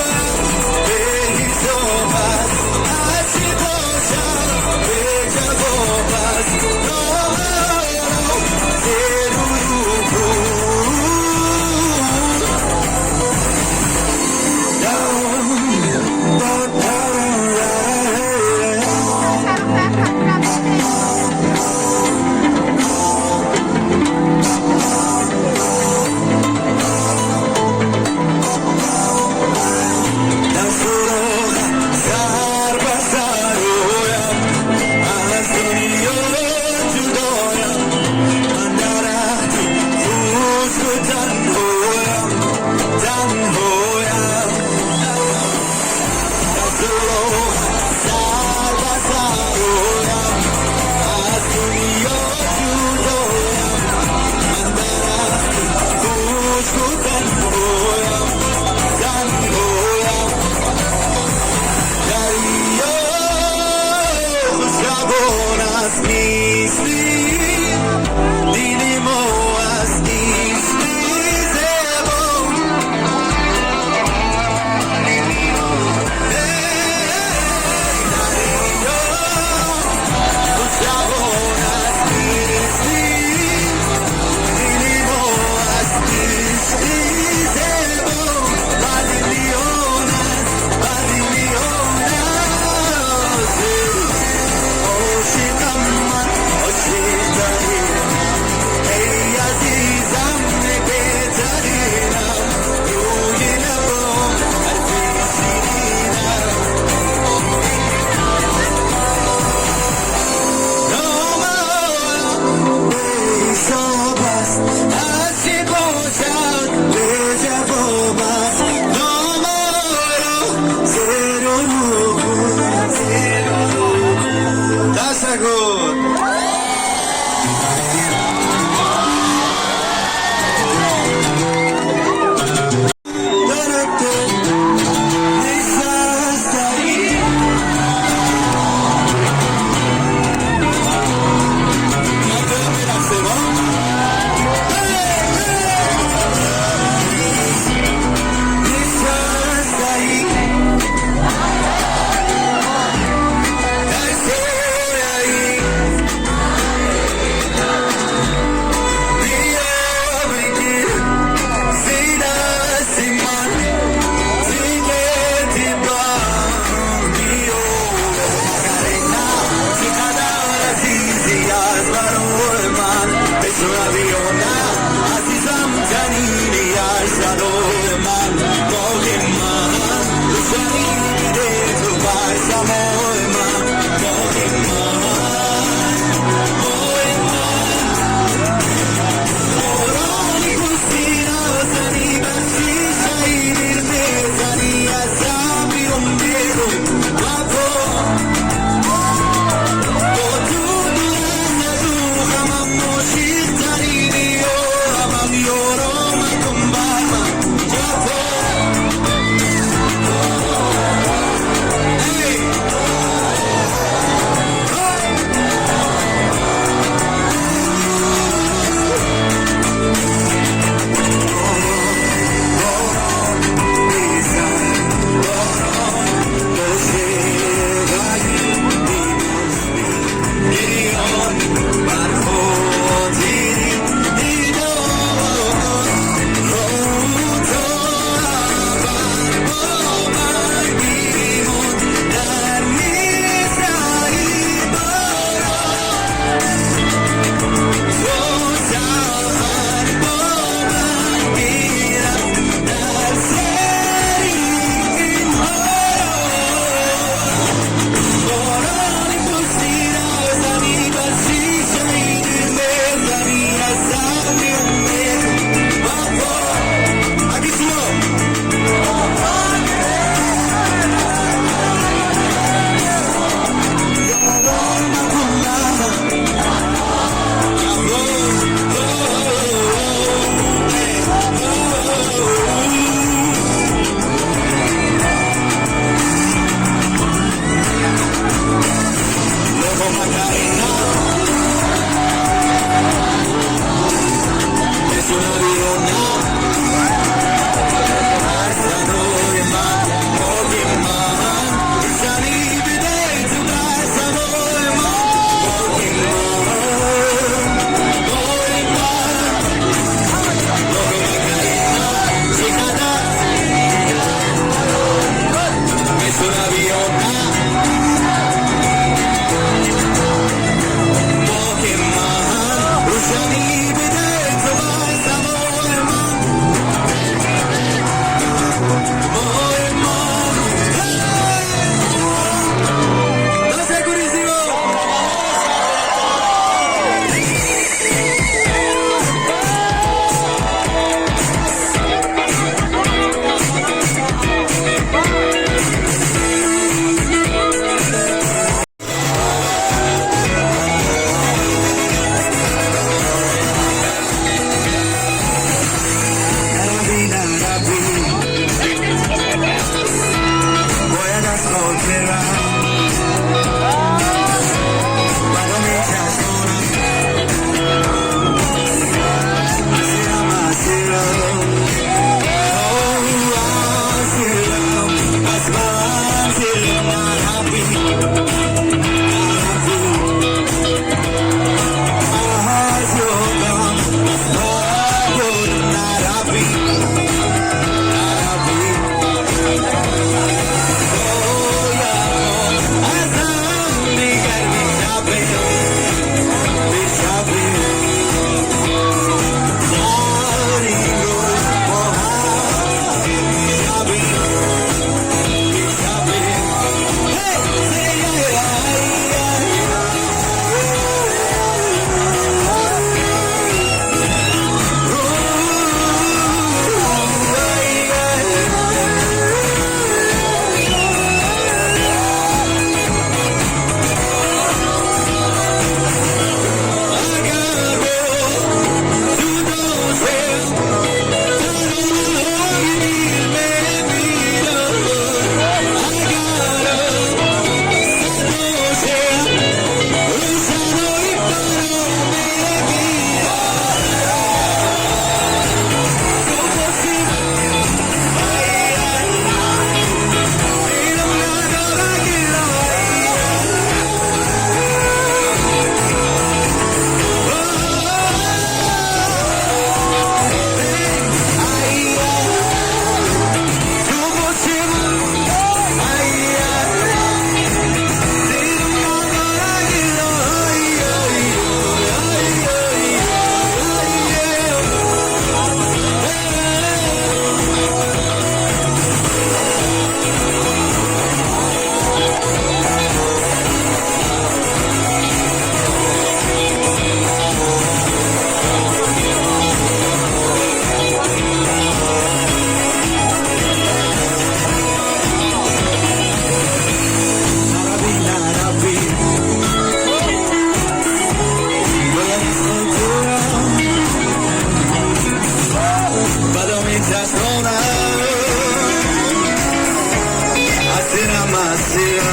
Аз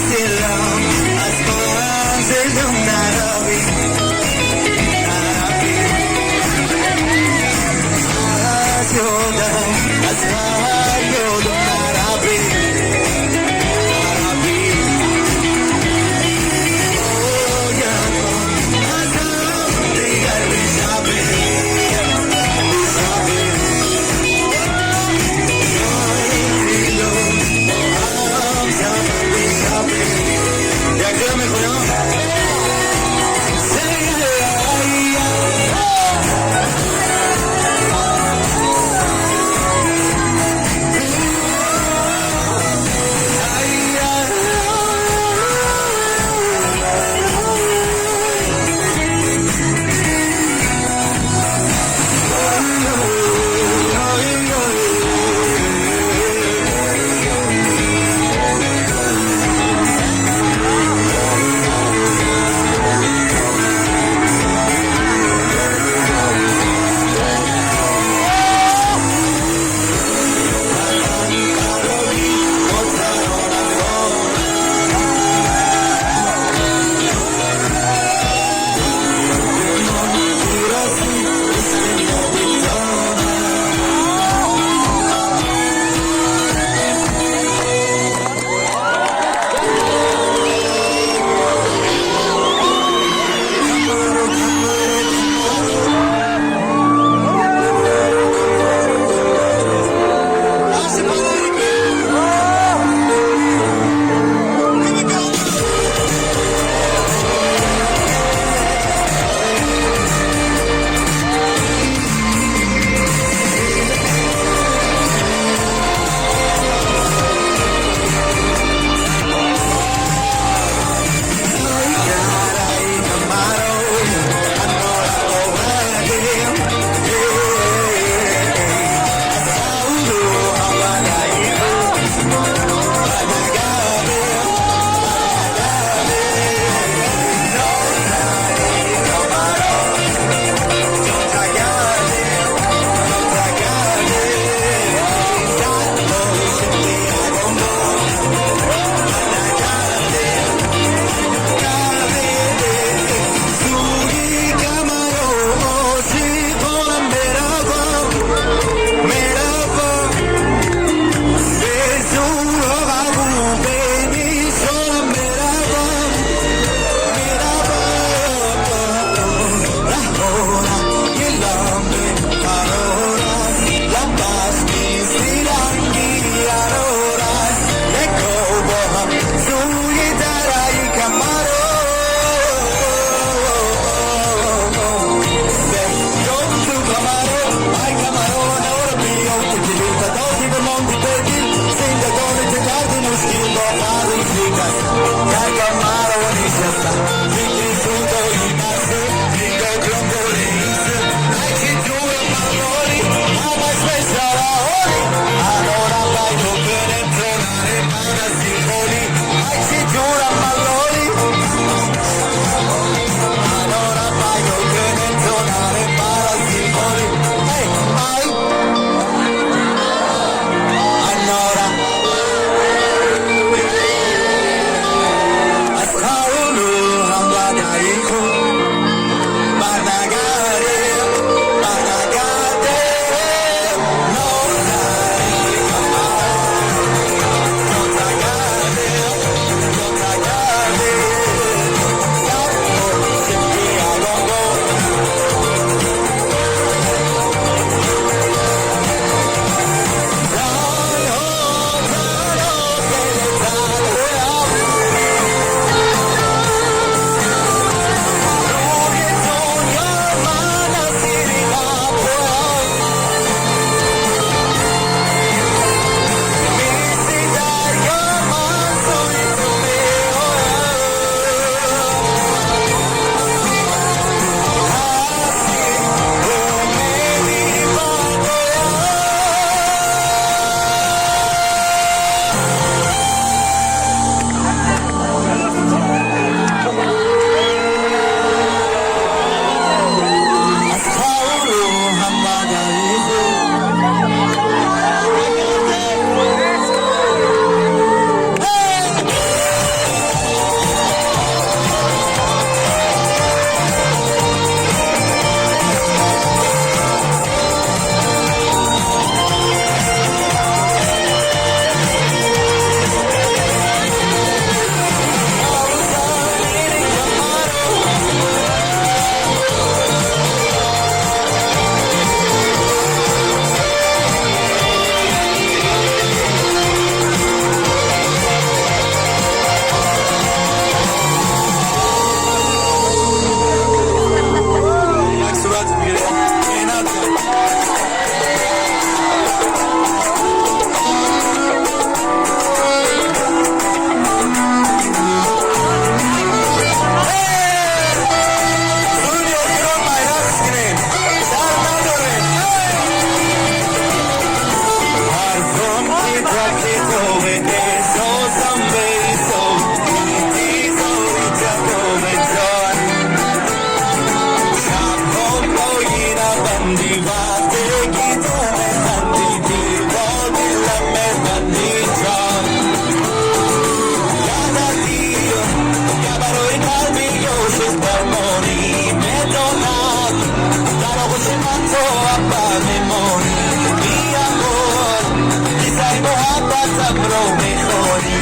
дилам, аз манзилам нарави, нарави. Аз ёдам, аз ёдам нарави, нарави. Бояд аз ҳам дигар бишавем, бишавем. Дилам. То абад мемонӣ. Бия боз, қиссаи муҳаббатамро мехонӣ.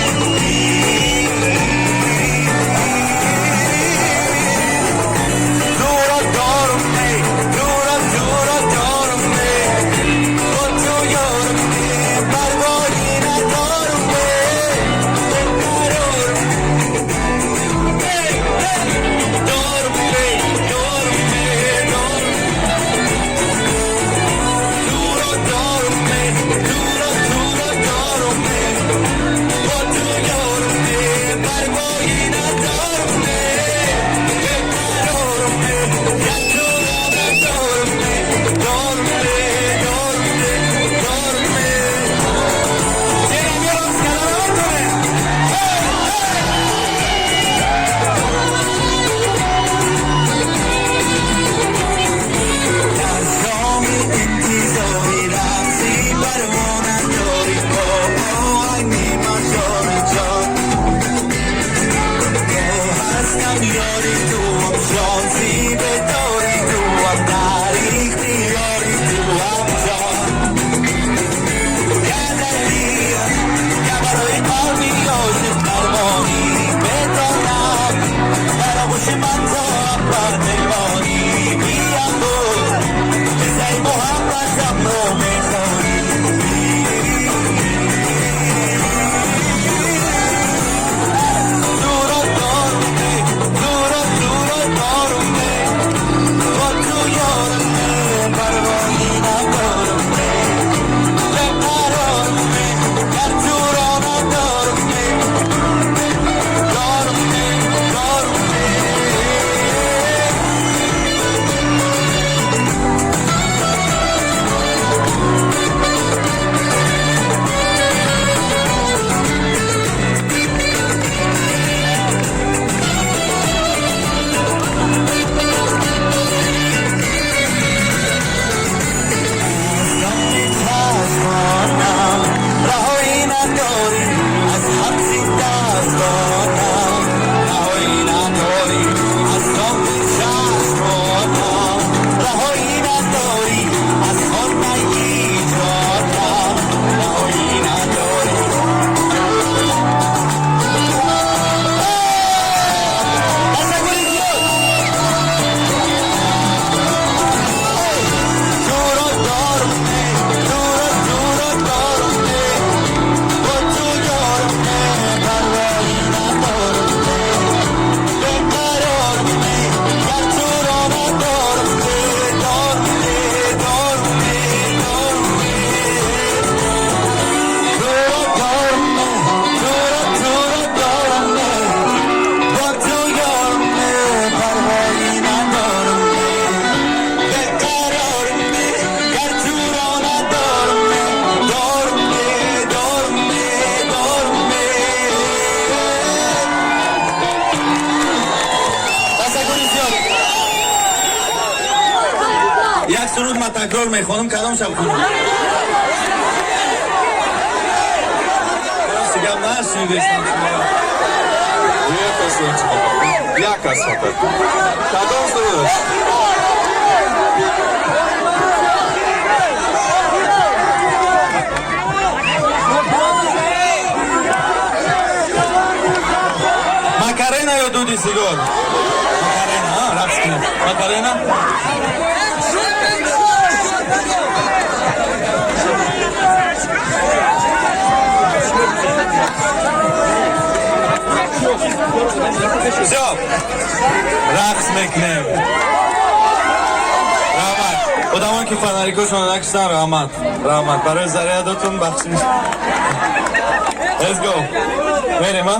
Туро дорум, эй, туро, туро дорум, эй. Бо ту ёрум, эй, парвои надорум, эй. Беқарорум, эй, эй. Дорум, эй, дорум, эй, дорум. Туро дорум, эй, туро, туро дорум, эй. Бо ту ёрум, эй, парвои надорум, эй. Беқарорум, эй, як туро надорум, эй. Дорум, эй, дорум, эй, дорум, эй. Чера миром скалароторе? Эй, эй! Дар шоми интизорӣ рақси парвона дорӣ, бо оҳанги мажори ҷон. Бо ҳастам ёри туам, шонси бедори туам, дар ихтиёри туам, ҷон. Я я барои қалби ошиқ дармонӣ бетонам, дар оғӯши ман то абад мемонӣ. Бия боз, қиссаи муҳаббатамро мехонӣ. Туро дорум, эй, туро, туро дорум, эй. Бо ту ёрум, эй, парвои надорум, эй. Беқарорум, эй, гар туро надорум, эй. Дорум, эй, дорум, эй. Чашмонам раҳоӣ надорӣ, аз ҳабси дастонам раҳоӣ надорӣ. Аз тоби чашмонам раҳоӣ надорӣ, аз хонаи ҷонам раҳоӣ надорӣ. Ташаккури зиёд. Туро дорум, эй, туро, туро дорум, эй. Бо ту ёрум, эй, парвои надорум, эй. Беқарорум, эй, гар туро надорум, эй. Дорум, эй, дорум, эй, дорум, эй. Туро дорум, эй, туро, туро дорум, эй. Бо ту ёрум, эй, парвои надорум, эй. Беқарорум, эй, гар туро надорум, эй. Дорум, эй, дорум, эй, дорум, эй. Ташаккури зиёд. Як суруд ман такрор мехонам, кадом шаб хонам? Рости гап, нашунидестам шуморо. Як кас интихоб, як кас фақат. Кадом суруд? Макарена ё дуди сигор? Макарена, а, рақс кунем. Макарена? Всё, рақс мекунем. Раҳмат. Одамое ки фонарикошонро накиштан, раҳмат. Раҳмат. Барои зарядотун бахшиш. Let's go. Мерем, а?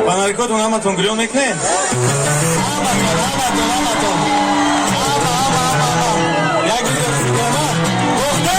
Фонарикотон ҳаматон гирён мекунед? Ҳаматон, ҳаматон, ҳаматон. Ҳама, ҳама, ҳама, ҳама. Як видео мекунем, а? Бухта!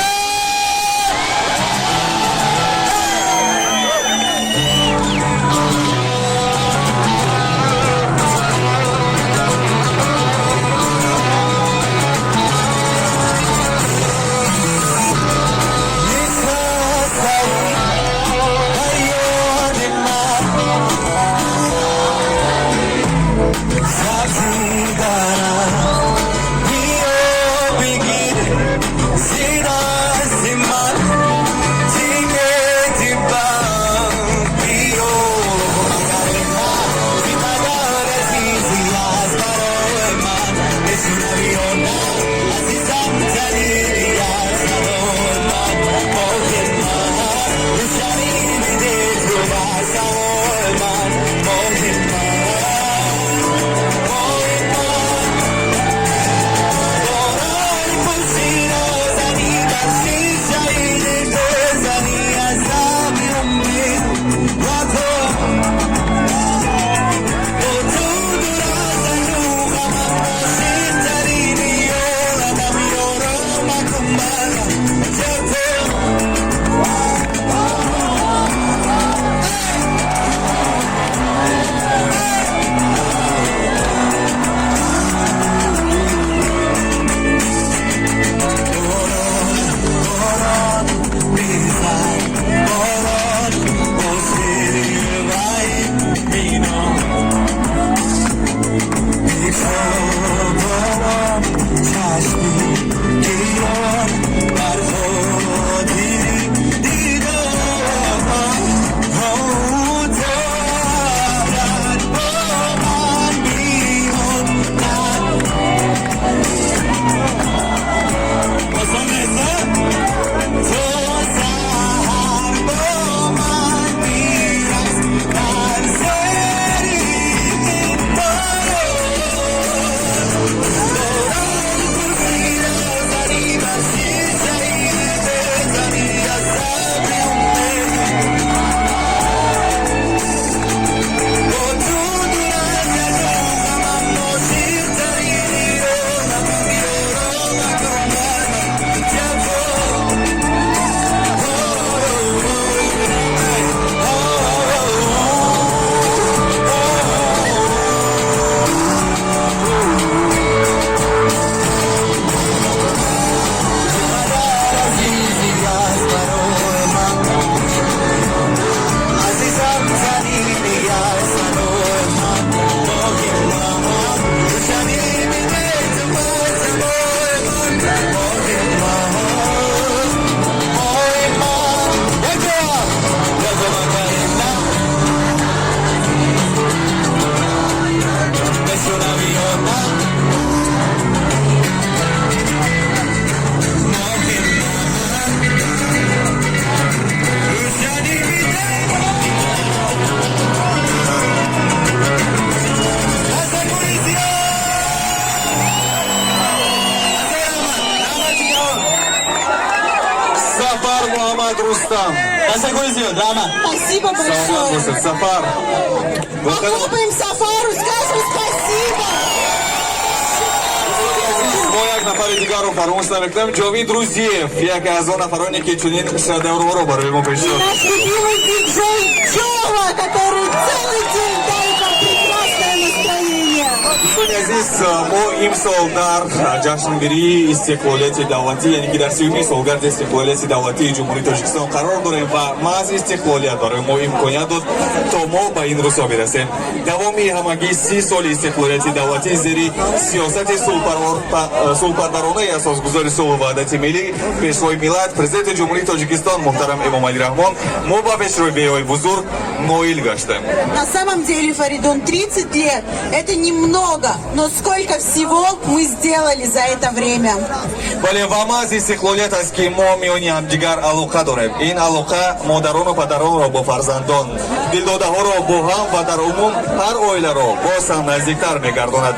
Рустам. Ташаккури зиёд, раҳмат. Спасибо Саломат большое. бошед, Сафар. Похлопаем Сафару, скажем спасибо. Мо як нафари дигарро фаромӯш намекунем, Ҷовид Рузиев, яке аз он нафароне, ки чунин шедеврҳоро барои мо И пешниҳод. Наш любимый диджей Чова, который целый день дарит вам прекрасное настроение. Дӯстони азиз, мо имсол дар ҷашнгирии истиқлолияти давлатӣ, яъне ки дар 30-уми солгарди истиқлолияти давлатии Ҷумҳурии Тоҷикистон қарор дорем ва маҳз истиқлолият барои мо имконият дод, то мо ба ин рӯзҳо бирасем. Давоми ҳамагӣ 30 соли истиқлолияти давлатӣ зери сиёсати сулҳпарваронаи асосгузори сулҳу ваҳдати миллӣ, Пешвои миллат, Президенти Ҷумҳурии Тоҷикистон муҳтарам Эмомалӣ Раҳмон мо ба пешравиҳои бузург ноил гаштем. На самом деле, Фаридун, 30 лет – это немного, но сколько всего мы сделали за это время. Бале, ва маҳз истиқлолият аст, ки мо миёни ҳамдигар алоқа дорем. Ин алоқа модарону падаронро бо фарзандон, дилдодаҳоро бо ҳам ва дар умум ҳар оиларо боз ҳам наздиктар мегардонад.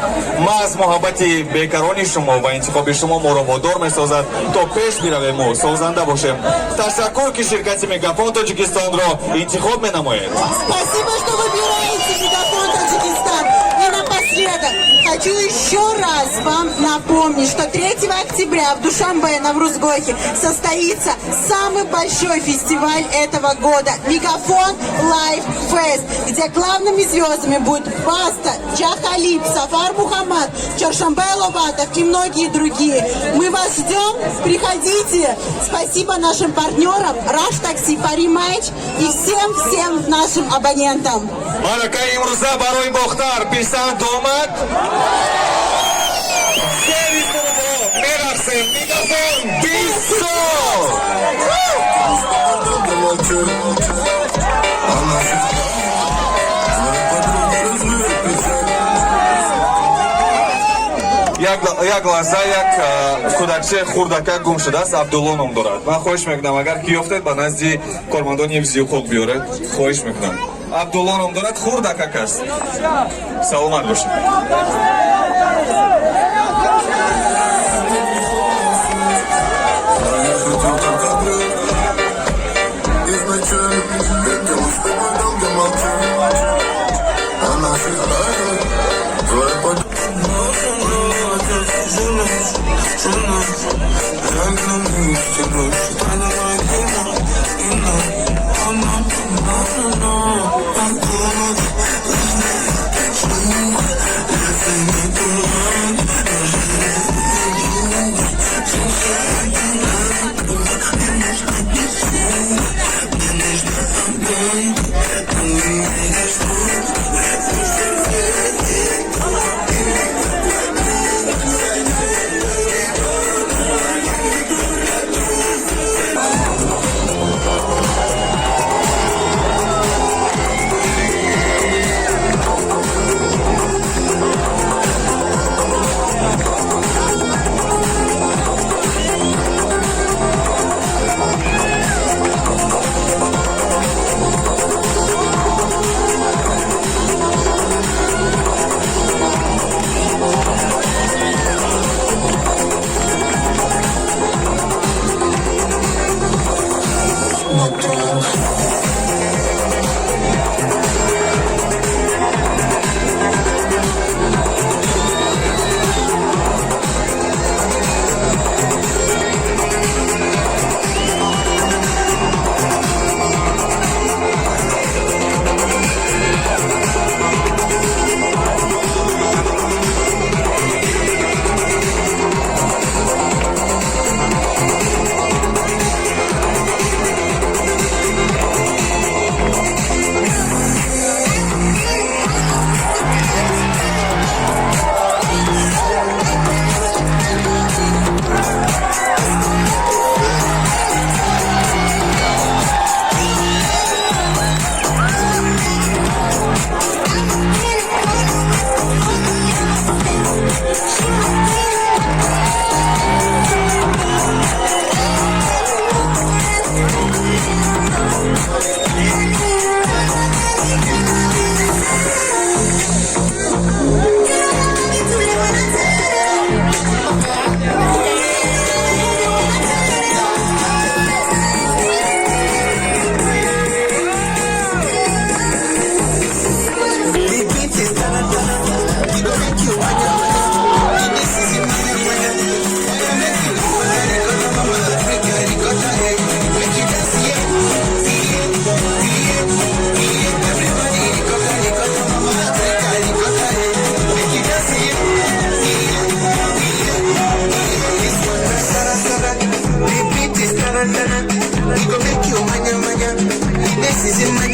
Маҳз муҳаббати бекарони шумо ва интихоби шумо моро водор месозад, то пеш биравему созанда бошем. Ташаккур, ки ширкати Мегафон Тоҷикистонро интихоб менамоед. Спасибо, что выбираете Мегафон Таджикистан. И напоследок хочу еще раз вам напомнить, что 3 октября в Душанбе на Наврузгохе состоится самый большой фестиваль этого года – Мегафон Лайв Фест, где главными звездами будут Баста, Джах Халиб, Сафар Мухаммад, Чоршанбе Лобатов и многие другие. Мы вас ждем, приходите. Спасибо нашим партнерам Раш Такси, Пари Матч и всем-всем нашим абонентам. Малакаи имрӯза барои Бохтар писанд омад. Зери мерақсем, Мегафон 20 сол. Долго молчу. Она всегда твоя подруга развеет печаль. Як лаҳза, як кӯдакчаи хурдака гум шудааст, Абдулло ном дорад. Ман хоҳиш мекунам, агар ки ёфтед, ба назди кормандони ҳифзи ҳуқуқ биёред. Хоҳиш мекунам, Абдулло ном дорад, хурдакак аст. Саломат бошед. Я хотел только брать. Изначально хотел с тобой долго молчать. О наших тайнах твоя подруга.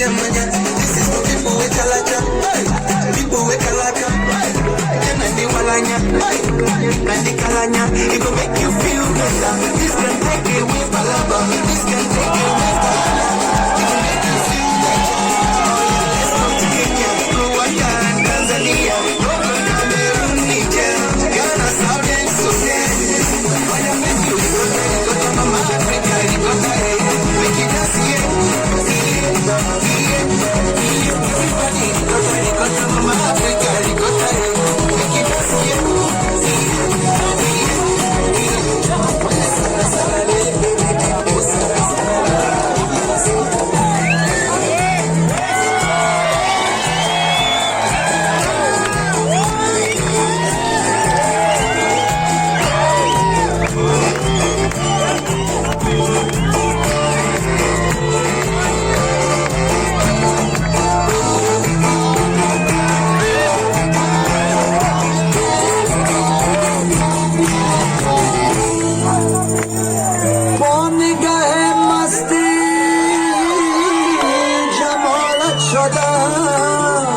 Manya manya. This is for people with chalacha, people with kalaka. Nandi walanya, nandi kalanya. It go make you feel better. This can take away palaba. This can take away palaba. It go make you feel better. Let's go to Kenya, Rwanda, and Tanzania. Togo, Cameroon, Niger, Ghana, Southern Sudan. Why you make you go there? Go to Mama Africa, you go there. Make you dance, yeah, yeah, yeah, yeah. Everybody, go there, go to Mama Africa, you go there. Make you dance, yeah, yeah, yeah, yeah. با نگه مستی جمالت شدم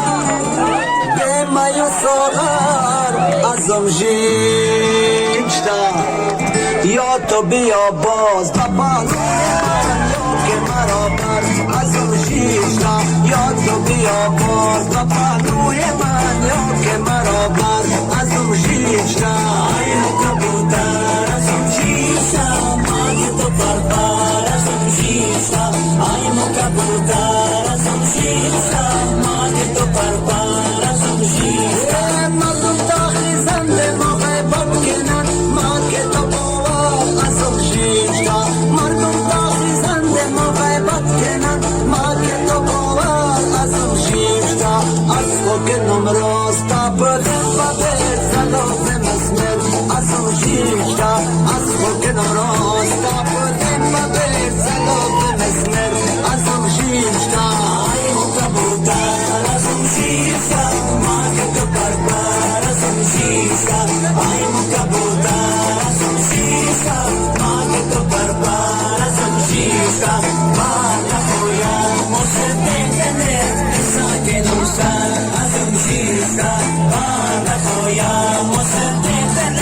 به می و ساغر ازم ژیشتم یا تو بیا باز به پهلوی من یا که مرا بر ازم ژیشتم یا تو بیا باز به پهلوی من یا که مرا بر ازم ژیشتم ای کبوتر ازم ژیشتم ماگه تو پرپر ازم ژیشتم ای کبوتر ازم ژیشتم ماگه تو پرپر ازم ژیشتم مردم تا خیزنده ما غیبت کنن ما که تو باور ازم ژیشتم مردم تا خیزنده ما غیبت کنن ما که تو باور ازم ژیشتم از خاک نمراست بدم ببر سلام مسمر ازم ژیشتم از خاک نمراست بدم ببر سلام مسمر ازم ژیشتم ای کبوتر ازم ژیشتم ما که تو پرپر ازم ژیشتم ای کبوتر ازم ژیشتم ما که تو پرپر ازم ژیشتم بالا خویا مسدنت ساکن سر ازم ژیشتم بالا خویا مسدنت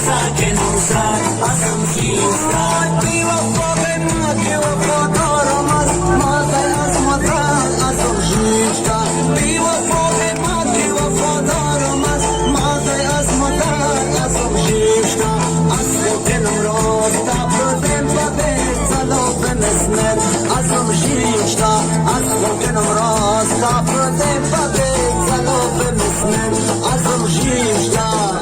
ساکن سر ازم ژیشتم بی وفا به ما که وفادارم از ما از مدر ازم ژیشتم بی وفا به ما که وفادارم از ما از مدر ازم ژیشتم از خاکنم راست بدم ببر سلام مسمر ازم ژیشتم از خاکنم راست بدم ببر سلام مسمر ازم ژیشتم.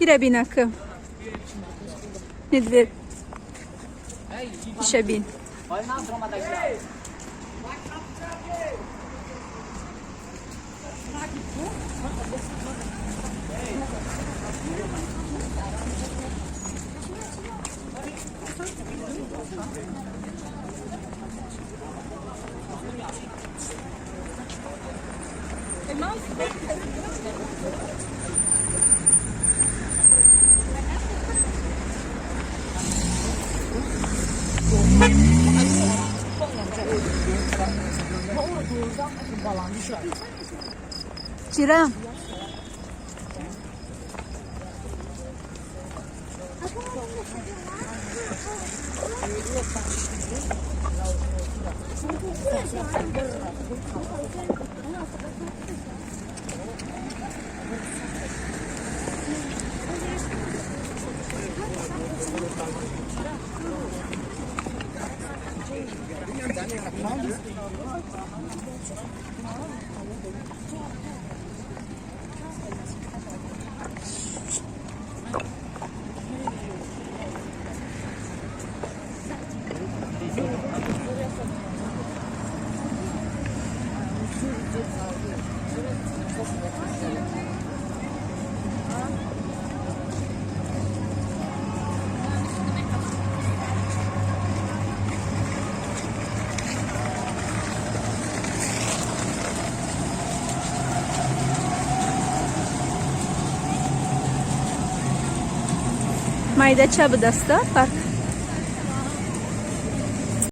Ира бинака. Медведь. Ша бин. Чира? Майдача будаста парк.